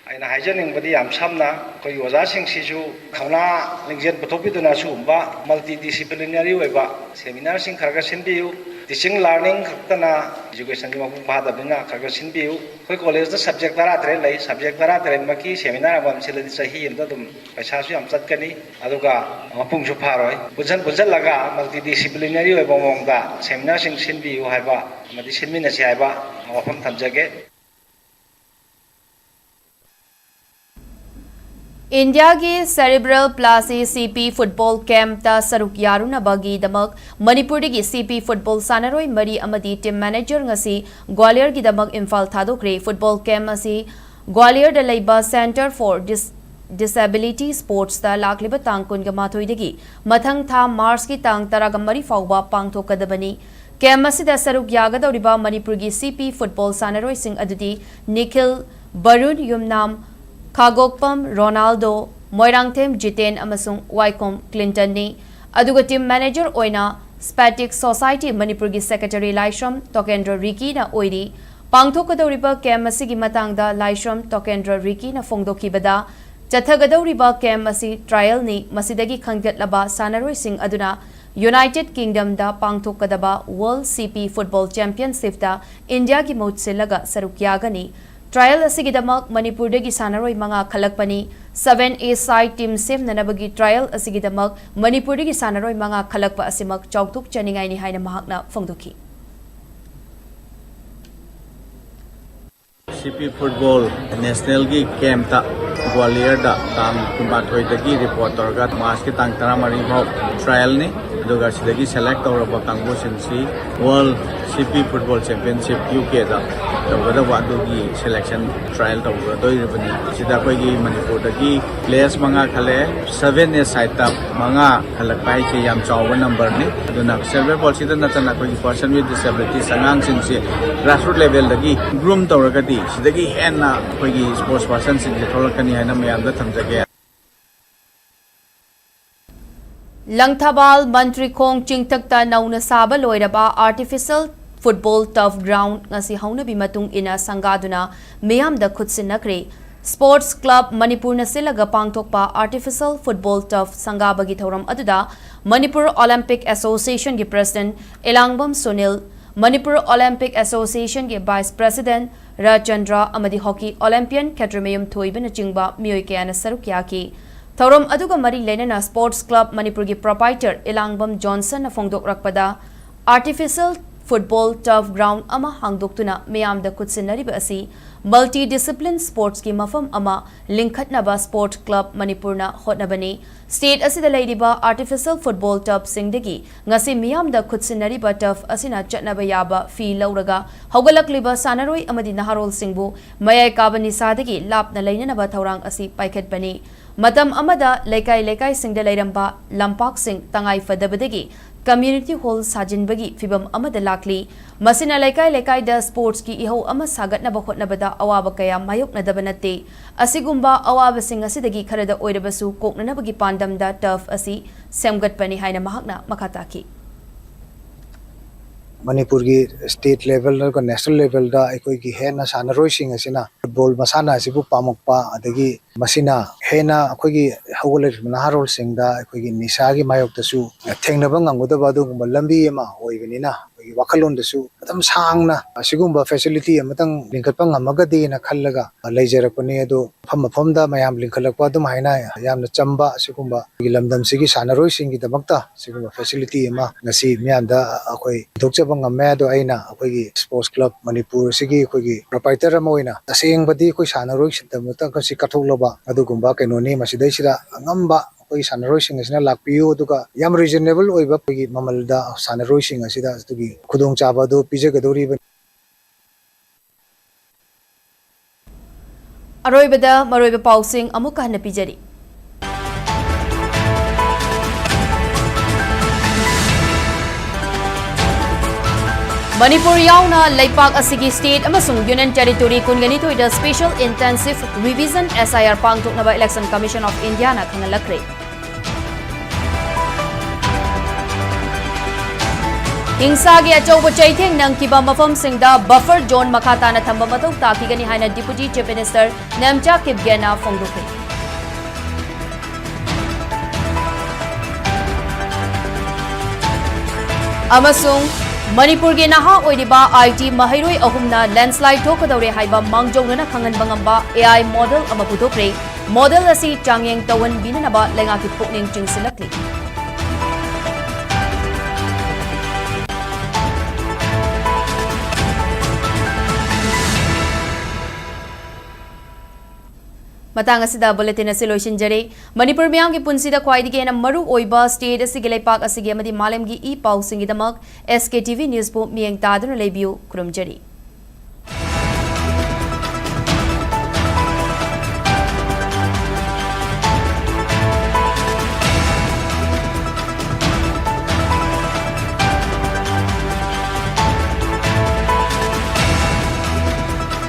ꯑꯩꯅ ꯍꯥꯏꯖꯅꯤꯡꯕꯗꯤ ꯌꯥꯝ ꯁꯝꯅ, ꯑꯩꯈꯣꯏꯒꯤ ꯑꯣꯖꯥꯁꯤꯡꯁꯤꯁꯨ ꯊꯧꯅꯥ ꯂꯤꯡꯖꯦꯜ ꯄꯨꯊꯣꯛꯄꯤꯗꯨꯅ ꯁꯤꯒꯨꯝꯕ multidisciplinary ꯑꯣꯏꯕ seminarꯁꯤꯡ ꯈꯔ ꯈꯔ ꯁꯤꯟꯕꯤꯌꯨ꯫ Teaching learning ꯈꯛꯇꯅ educationꯒꯤ ꯃꯄꯨꯡ ꯐꯥꯗꯕꯅꯤꯅ ꯈꯔ ꯈꯔ ꯁꯤꯟꯕꯤꯌꯨ꯫ ꯑꯩꯈꯣꯏ ꯀꯣꯂꯦꯖꯇ subject ꯇꯔꯥꯇꯔꯦꯠ ꯂꯩ꯫ Subject ꯇꯔꯥꯇꯔꯦꯠꯃꯛꯀꯤ seminar ꯑꯃꯃꯝ ꯁꯤꯜꯂꯗꯤ ꯆꯍꯤ ꯑꯃꯗ ꯑꯗꯨꯝ ꯄꯩꯁꯥꯁꯨ ꯌꯥꯝ ꯆꯠꯀꯅꯤ, ꯑꯗꯨꯒ ꯃꯄꯨꯡꯁꯨ ꯐꯥꯔꯣꯏ꯫ ꯄꯨꯟꯁꯤꯟ ꯄꯨꯟꯁꯤꯜꯂꯒ multidisciplinary ꯑꯣꯏꯕ ꯃꯑꯣꯡꯗ seminarꯁꯤꯡ ꯁꯤꯟꯕꯤꯌꯨ ꯍꯥꯏꯕ ꯑꯃꯗꯤ ꯁꯤꯟꯃꯤꯟꯅꯁꯤ ꯍꯥꯏꯕ ꯋꯥꯐꯝ ꯊꯝꯖꯒꯦ꯫ ꯏꯟꯗꯤꯌꯥꯒꯤ Cerebral Palsy CP football campꯇ ꯁꯔꯨꯛ ꯌꯥꯔꯨꯅꯕꯒꯤꯗꯃꯛ ꯃꯅꯤꯄꯨꯔꯗꯒꯤ CP football ꯁꯥꯟꯅꯔꯣꯏ ꯃꯔꯤ ꯑꯃꯗꯤ team manager ꯉꯁꯤ ꯒ꯭ꯋꯥꯂꯤꯌꯔꯒꯤꯗꯃꯛ ꯏꯝꯐꯥꯜ ꯊꯥꯗꯣꯛꯈ꯭ꯔꯦ꯫ Football camp ꯑꯁꯤ ꯒ꯭ꯋꯥꯂꯤꯌꯔꯗ ꯂꯩꯕ Centre for Dis-, Disability Sportsꯇ ꯂꯥꯛꯂꯤꯕ ꯇꯥꯡ ꯀꯨꯟꯒ ꯃꯥꯊꯣꯏꯗꯒꯤ ꯃꯊꯪ ꯊꯥ ꯃꯥꯔꯆꯀꯤ ꯇꯥꯡ ꯇꯔꯥꯒ ꯃꯔꯤ ꯐꯥꯎꯕ ꯄꯥꯡꯊꯣꯛꯀꯗꯕꯅꯤ꯫ Camp ꯑꯁꯤꯗ ꯁꯔꯨꯛ ꯌꯥꯒꯗꯧꯔꯤꯕ ꯃꯅꯤꯄꯨꯔꯒꯤ CP football ꯁꯥꯟꯅꯔꯣꯏꯁꯤꯡ ꯑꯗꯨꯗꯤ ꯅꯤꯈꯤꯜ, ꯕꯔꯨꯟ ꯌꯨꯝꯅꯥꯝ, ꯈꯥꯒꯣꯛꯄꯝ ꯔꯣꯅꯥꯜꯗꯣ, ꯃꯣꯏꯔꯥꯡꯊꯦꯝ ꯖꯤꯇꯦꯟ ꯑꯃꯁꯨꯡ ꯋꯥꯏꯈꯣꯝ ꯀ꯭ꯂꯤꯟꯇꯟꯅꯤ꯫ ꯑꯗꯨꯒ team manager ꯑꯣꯏꯅ Spastic Society ꯃꯅꯤꯄꯨꯔꯒꯤ secretary ꯂꯥꯏꯁ꯭ꯔꯝ ꯇꯣꯀꯦꯟꯗ꯭ꯔ ꯔꯤꯀꯤꯅ ꯑꯣꯏꯔꯤ꯫ ꯄꯥꯡꯊꯣꯛꯀꯗꯧꯔꯤꯕ camp ꯑꯁꯤꯒꯤ ꯃꯇꯥꯡꯗ ꯂꯥꯏꯁ꯭ꯔꯝ ꯇꯣꯀꯦꯟꯗ꯭ꯔ ꯔꯤꯀꯤꯅ ꯐꯣꯡꯗꯣꯛꯈꯤꯕꯗ, ꯆꯠꯊꯒꯗꯧꯔꯤꯕ camp ꯑꯁꯤ trialꯅꯤ꯫ ꯃꯁꯤꯗꯒꯤ ꯈꯟꯒꯠꯂꯕ ꯁꯥꯟꯅꯔꯣꯏꯁꯤꯡ ꯑꯗꯨꯅ United Kingdomꯗ ꯄꯥꯡꯊꯣꯛꯀꯗꯕ World CP Football Championshipꯇ ꯏꯟꯗꯤꯌꯥꯒꯤ ꯃꯍꯨꯠ ꯁꯤꯜꯂꯒ ꯁꯔꯨꯛ ꯌꯥꯒꯅꯤ꯫ Trial ꯑꯁꯤꯒꯤꯗꯃꯛ ꯃꯅꯤꯄꯨꯔꯗꯒꯤ ꯁꯥꯟꯅꯔꯣꯏ ꯃꯉꯥ ꯈꯜꯂꯛꯄꯅꯤ꯫ Seven-a-side team ꯁꯦꯝꯅꯅꯕꯒꯤ trial ꯑꯁꯤꯒꯤꯗꯃꯛ ꯃꯅꯤꯄꯨꯔꯗꯒꯤ ꯁꯥꯟꯅꯔꯣꯏ ꯃꯉꯥ ꯈꯜꯂꯛꯄ ꯑꯁꯤꯃꯛ ꯆꯥꯎꯊꯣꯛꯆꯅꯤꯡꯉꯥꯏꯅꯤ ꯍꯥꯏꯅ ꯃꯍꯥꯛꯅ ꯐꯣꯡꯗꯣꯛꯈꯤ꯫ CP football nationalꯒꯤ campꯇ ꯒ꯭ꯋꯥꯂꯤꯌꯔꯗ ꯇꯥꯡ ꯀꯨꯟꯃꯥꯊꯣꯏꯗꯒꯤ report ꯇꯧꯔꯒ ꯃꯥꯔꯆꯀꯤ ꯇꯥꯡ ꯇꯔꯥꯃꯔꯤ ꯐꯥꯎ trialꯅꯤ꯫ ꯑꯗꯨꯒ ꯁꯤꯗꯒꯤ select ꯇꯧꯔꯕ ꯀꯥꯡꯕꯨꯁꯤꯡꯁꯤ World CP Football Championship UKꯗ ꯇꯧꯒꯗꯕ ꯑꯗꯨꯒꯤ selection trial ꯇꯧꯒꯗꯣꯔꯤꯕꯅꯤ꯫ ꯁꯤꯗ ꯑꯩꯈꯣꯏꯒꯤ ꯃꯅꯤꯄꯨꯔꯗꯒꯤ players ꯃꯉꯥ ꯈꯜꯂꯛꯑꯦ꯫ Seven-a-sideꯇ ꯃꯉꯥ ꯈꯜꯂꯛꯄ ꯍꯥꯏꯁꯦ ꯌꯥꯝ ꯆꯥꯎꯕ numberꯅꯤ꯫ ꯑꯗꯨꯅ cerebral palsyꯗ ꯅꯠꯇꯅ ꯑꯩꯈꯣꯏꯒꯤ person with disabilities ꯑꯉꯥꯡꯁꯤꯡꯁꯦ grassroot levelꯗꯒꯤ groom ꯇꯧꯔꯒꯗꯤ ꯁꯤꯗꯒꯤ ꯍꯦꯟꯅ ꯑꯩꯈꯣꯏꯒꯤ sports personꯁꯤꯡꯁꯦ ꯊꯣꯛꯂꯛꯀꯅꯤ ꯍꯥꯏꯅ ꯃꯌꯥꯝꯗ ꯊꯝꯖꯒꯦ꯫ ꯂꯪꯊꯕꯥꯜ ꯃꯟꯇ꯭ꯔꯤꯈꯣꯡ ꯆꯤꯡꯊꯛꯇ ꯅꯧꯅ ꯁꯥꯕ ꯂꯣꯏꯔꯕ artificial football turf ground ꯉꯁꯤ ꯍꯧꯅꯕꯤ ꯃꯇꯨꯡ ꯏꯟꯅ ꯁꯪꯒꯥꯗꯨꯅ ꯃꯤꯌꯥꯝꯗ ꯈꯨꯠꯁꯤꯟꯅꯈ꯭ꯔꯦ꯫ Sports Club ꯃꯅꯤꯄꯨꯔꯅ ꯁꯤꯜꯂꯒ ꯄꯥꯡꯊꯣꯛꯄ Artificial Football Turf ꯁꯪꯒꯥꯕꯒꯤ ꯊꯧꯔꯝ ꯑꯗꯨꯗ ꯃꯅꯤꯄꯨꯔ Olympic Association ꯒꯤ President ꯏꯂꯥꯡꯕꯝ Sunil, Manipur Olympic Association ꯒꯤ Vice President ꯔꯥꯖꯆꯟꯗ꯭ꯔ ꯑꯃꯗꯤ hockey Olympian ꯈꯦꯇ꯭ꯔꯤꯃꯌꯨꯝ ꯊꯣꯏꯕꯅꯆꯤꯡꯕ ꯃꯤꯑꯣꯏ ꯀꯌꯥꯅ ꯁꯔꯨꯛ ꯌꯥꯈꯤ꯫ ꯊꯧꯔꯝ ꯑꯗꯨꯒ ꯃꯔꯤ ꯂꯩꯅꯅ Sports Club ꯃꯅꯤꯄꯨꯔꯒꯤ proprietor ꯏꯂꯥꯡꯕꯝ ꯖꯣꯟꯁꯟꯅ ꯐꯣꯡꯗꯣꯛꯂꯛꯄꯗ, Artificial Football Turf Ground ꯑꯃ ꯍꯥꯡꯗꯣꯛꯇꯨꯅ ꯃꯤꯌꯥꯝꯗ ꯈꯨꯠꯁꯤꯟꯅꯔꯤꯕ ꯑꯁꯤ multi-discipline sports ꯀꯤ ꯃꯐꯝ ꯑꯃ ꯂꯤꯡꯈꯠꯅꯕ Sports Club ꯃꯅꯤꯄꯨꯔꯅ ꯍꯣꯠꯅꯕꯅꯤ꯫ State ꯑꯁꯤꯗ ꯂꯩꯔꯤꯕ Artificial Football Turf ꯁꯤꯡꯗꯒꯤ ꯉꯁꯤ ꯃꯤꯌꯥꯝꯗ ꯈꯨꯠꯁꯤꯟꯅꯔꯤꯕ turf ꯑꯁꯤꯅ ꯆꯠꯅꯕ ꯌꯥꯕ fee ꯂꯧꯔꯒ ꯍꯧꯒꯠꯂꯛꯂꯤꯕ ꯁꯥꯟꯅꯔꯣꯏ ꯑꯃꯗꯤ ꯅꯍꯥꯔꯣꯜꯁꯤꯡꯕꯨ ꯃꯌꯥꯏ ꯀꯥꯕ ꯅꯤꯁꯥꯗꯒꯤ ꯂꯥꯞꯅ ꯂꯩꯅꯅꯕ ꯊꯧꯔꯥꯡ ꯑꯁꯤ ꯄꯥꯏꯈꯠꯄꯅꯤ꯫ ꯃꯇꯝ ꯑꯃꯗ ꯂꯩꯀꯥꯏ ꯂꯩꯀꯥꯏꯁꯤꯡꯗ ꯂꯩꯔꯝꯕ ꯂꯝꯄꯥꯛꯁꯤꯡ ꯇꯉꯥꯏ ꯐꯗꯕꯗꯒꯤ community hall ꯁꯥꯖꯤꯟꯕꯒꯤ ꯐꯤꯚꯝ ꯑꯃꯗ ꯂꯥꯛꯂꯤ꯫ ꯃꯁꯤꯅ ꯂꯩꯀꯥꯏ ꯂꯩꯀꯥꯏꯗ sports ꯀꯤ ꯏꯍꯧ ꯑꯃ ꯁꯥꯒꯠꯅꯕ ꯍꯣꯠꯅꯕꯗ ꯑꯋꯥꯕ ꯀꯌꯥ ꯃꯥꯌꯣꯛꯅꯗꯕ ꯅꯠꯇꯦ꯫ ꯑꯁꯤꯒꯨꯝꯕ ꯑꯋꯥꯕꯁꯤꯡ ꯑꯁꯤꯗꯒꯤ ꯈꯔꯗ ꯑꯣꯏꯔꯕꯁꯨ ꯀꯣꯛꯅꯅꯕꯒꯤ ꯄꯥꯟꯗꯝꯗ turf ꯑꯁꯤ ꯁꯦꯝꯒꯠꯄꯅꯤ ꯍꯥꯏꯅ ꯃꯍꯥꯛꯅ ꯃꯈꯥ ꯇꯥꯈꯤ꯫ ꯃꯅꯤꯄꯨꯔꯒꯤ state level ꯅꯠꯇ꯭ꯔꯒ national level ꯗ ꯑꯩꯈꯣꯏꯒꯤ ꯍꯦꯟꯅ ꯁꯥꯟꯅꯔꯣꯏꯁꯤꯡ ꯑꯁꯤꯅ football ꯃꯁꯥꯟꯅ ꯑꯁꯤꯕꯨ ꯄꯥꯝꯃꯛꯄ, ꯑꯗꯒꯤ ꯃꯁꯤꯅ ꯍꯦꯟꯅ ꯑꯩꯈꯣꯏꯒꯤ ꯍꯧꯒꯠꯂꯛꯂꯤꯕ ꯅꯍꯥꯔꯣꯜꯁꯤꯡꯗ ꯑꯩꯈꯣꯏꯒꯤ ꯅꯤꯁꯥꯒꯤ ꯃꯥꯌꯣꯛꯇꯁꯨ ꯊꯦꯡꯅꯕ ꯉꯝꯒꯗꯕ ꯑꯗꯨꯒꯨꯝꯕ ꯂꯝꯕꯤ ꯑꯃ ꯑꯣꯏꯕꯅꯤꯅ, ꯑꯩꯈꯣꯏꯒꯤ ꯋꯥꯈꯜꯂꯣꯟꯗꯁꯨ ꯃꯇꯝ ꯁꯥꯡꯅ ꯑꯁꯤꯒꯨꯝꯕ facility ꯑꯃꯇꯪ ꯂꯤꯡꯈꯠꯄ ꯉꯝꯃꯒꯗꯤꯅ ꯈꯜꯂꯒ ꯂꯩꯖꯔꯛꯄꯅꯤ꯫ ꯑꯗꯣ ꯃꯐꯝ ꯃꯐꯝꯗ ꯃꯌꯥꯝ ꯂꯤꯡꯈꯠꯂꯛꯄ ꯑꯗꯨꯝ ꯍꯥꯏꯅ ꯌꯥꯝꯅ ꯆꯝꯕ ꯑꯁꯤꯒꯨꯝꯕ ꯑꯩꯈꯣꯏꯒꯤ ꯂꯝꯗꯝꯁꯤꯒꯤ ꯁꯥꯟꯅꯔꯣꯏꯁꯤꯡꯒꯤꯗꯃꯛꯇ ꯁꯤꯒꯨꯝꯕ facility ꯑꯃ ꯉꯁꯤ ꯃꯤꯌꯥꯝꯗ ꯑꯩꯈꯣꯏ ꯄꯨꯊꯣꯛꯆꯕ ꯉꯝꯃꯦ꯫ ꯑꯗꯣ ꯑꯩꯅ ꯑꯩꯈꯣꯏꯒꯤ Sports Club ꯃꯅꯤꯄꯨꯔ ꯑꯁꯤꯒꯤ ꯑꯩꯈꯣꯏꯒꯤ proprietor ꯑꯃ ꯑꯣꯏꯅ ꯇꯁꯦꯡꯕꯗꯤ ꯑꯩꯈꯣꯏ ꯁꯥꯟꯅꯔꯣꯏꯁꯤꯡꯒꯤꯗꯃꯛꯇ ꯉꯁꯤ ꯀꯠꯊꯣꯛꯂꯕ ꯑꯗꯨꯒꯨꯝꯕ ꯀꯩꯅꯣꯅꯤ꯫ ꯃꯁꯤꯗꯩꯁꯤꯗ ꯑꯉꯝꯕ ꯑꯩꯈꯣꯏꯒꯤ ꯁꯥꯟꯅꯔꯣꯏꯁꯤꯡ ꯑꯁꯤꯅ ꯂꯥꯛꯄꯤꯌꯨ, ꯑꯗꯨꯒ ꯌꯥꯝ reasonable ꯑꯣꯏꯕ ꯑꯩꯈꯣꯏꯒꯤ ꯃꯃꯜꯗ ꯁꯥꯟꯅꯔꯣꯏꯁꯤꯡ ꯑꯁꯤꯗ ꯑꯗꯨꯒꯤ ꯈꯨꯗꯣꯡꯆꯥꯕ ꯑꯗꯨ ꯄꯤꯖꯒꯗꯧꯔꯤꯕꯅꯤ꯫ ꯑꯔꯣꯏꯕꯗ ꯃꯔꯨꯑꯣꯏꯕ ꯄꯥꯎꯁꯤꯡ ꯑꯃꯨꯛꯀ ꯍꯟꯅ ꯄꯤꯖꯔꯤ꯫ ꯃꯅꯤꯄꯨꯔ ꯌꯥꯎꯅ ꯂꯩꯄꯥꯛ ꯑꯁꯤꯒꯤ state ꯑꯃꯁꯨꯡ union territory ꯀꯨꯟꯒ ꯅꯤꯊꯣꯏꯗ special intensive revision S I R ꯄꯥꯡꯊꯣꯛꯅꯕ Election Commission of Indiaꯅ ꯈꯪꯍꯜꯂꯛꯈ꯭ꯔꯦ꯫ ꯍꯤꯡꯁꯥꯒꯤ ꯑꯆꯧꯕ ꯆꯩꯊꯦꯡ ꯅꯪꯈꯤꯕ ꯃꯐꯝꯁꯤꯡꯗ buffer zone ꯃꯈꯥ ꯇꯥꯅ ꯊꯝꯕ ꯃꯊꯧ ꯇꯥꯈꯤꯒꯅꯤ ꯍꯥꯏꯅ Deputy Chief Minister ꯅꯦꯝꯆꯥ ꯀꯤꯞꯒꯦꯅ ꯐꯣꯡꯗꯣꯛꯈꯤ꯫ ꯑꯃꯁꯨꯡ ꯃꯅꯤꯄꯨꯔꯒꯤ ꯅꯍꯥ ꯑꯣꯏꯔꯤꯕ I T ꯃꯍꯩꯔꯣꯏ ꯑꯍꯨꯝꯅ landslide ꯊꯣꯛꯀꯗꯧꯔꯦ ꯍꯥꯏꯕ ꯃꯥꯡꯖꯧꯅꯅ ꯈꯪꯍꯟꯕ ꯉꯝꯕ A I model ꯑꯃ ꯄꯨꯊꯣꯛꯈ꯭ꯔꯦ꯫ Model ꯑꯁꯤ ꯆꯥꯡꯌꯦꯡ ꯇꯧꯍꯟꯕꯤꯅꯅꯕ ꯂꯩꯉꯥꯛꯀꯤ ꯄꯨꯛꯅꯤꯡ ꯆꯤꯡꯁꯤꯜꯂꯛꯂꯤ꯫ ꯃꯇꯥꯡ ꯑꯁꯤꯗ bulletin ꯑꯁꯤ ꯂꯣꯏꯁꯤꯟꯖꯔꯦ꯫ ꯃꯅꯤꯄꯨꯔ ꯃꯤꯌꯥꯝꯒꯤ ꯄꯨꯟꯁꯤꯗ ꯈ꯭ꯋꯥꯏꯗꯒꯤ ꯍꯦꯟꯅ ꯃꯔꯨ ꯑꯣꯏꯕ state ꯑꯁꯤꯒꯤ, ꯂꯩꯄꯥꯛ ꯑꯁꯤꯒꯤ ꯑꯃꯗꯤ ꯃꯥꯂꯦꯝꯒꯤ E ꯄꯥꯎꯁꯤꯡꯒꯤꯗꯃꯛ S K T V News ꯄꯨ ꯃꯤꯠꯌꯦꯡ ꯇꯥꯗꯨꯅ ꯂꯩꯕꯤꯌꯨ꯫ ꯈꯨꯔꯨꯝꯖꯔꯤ꯫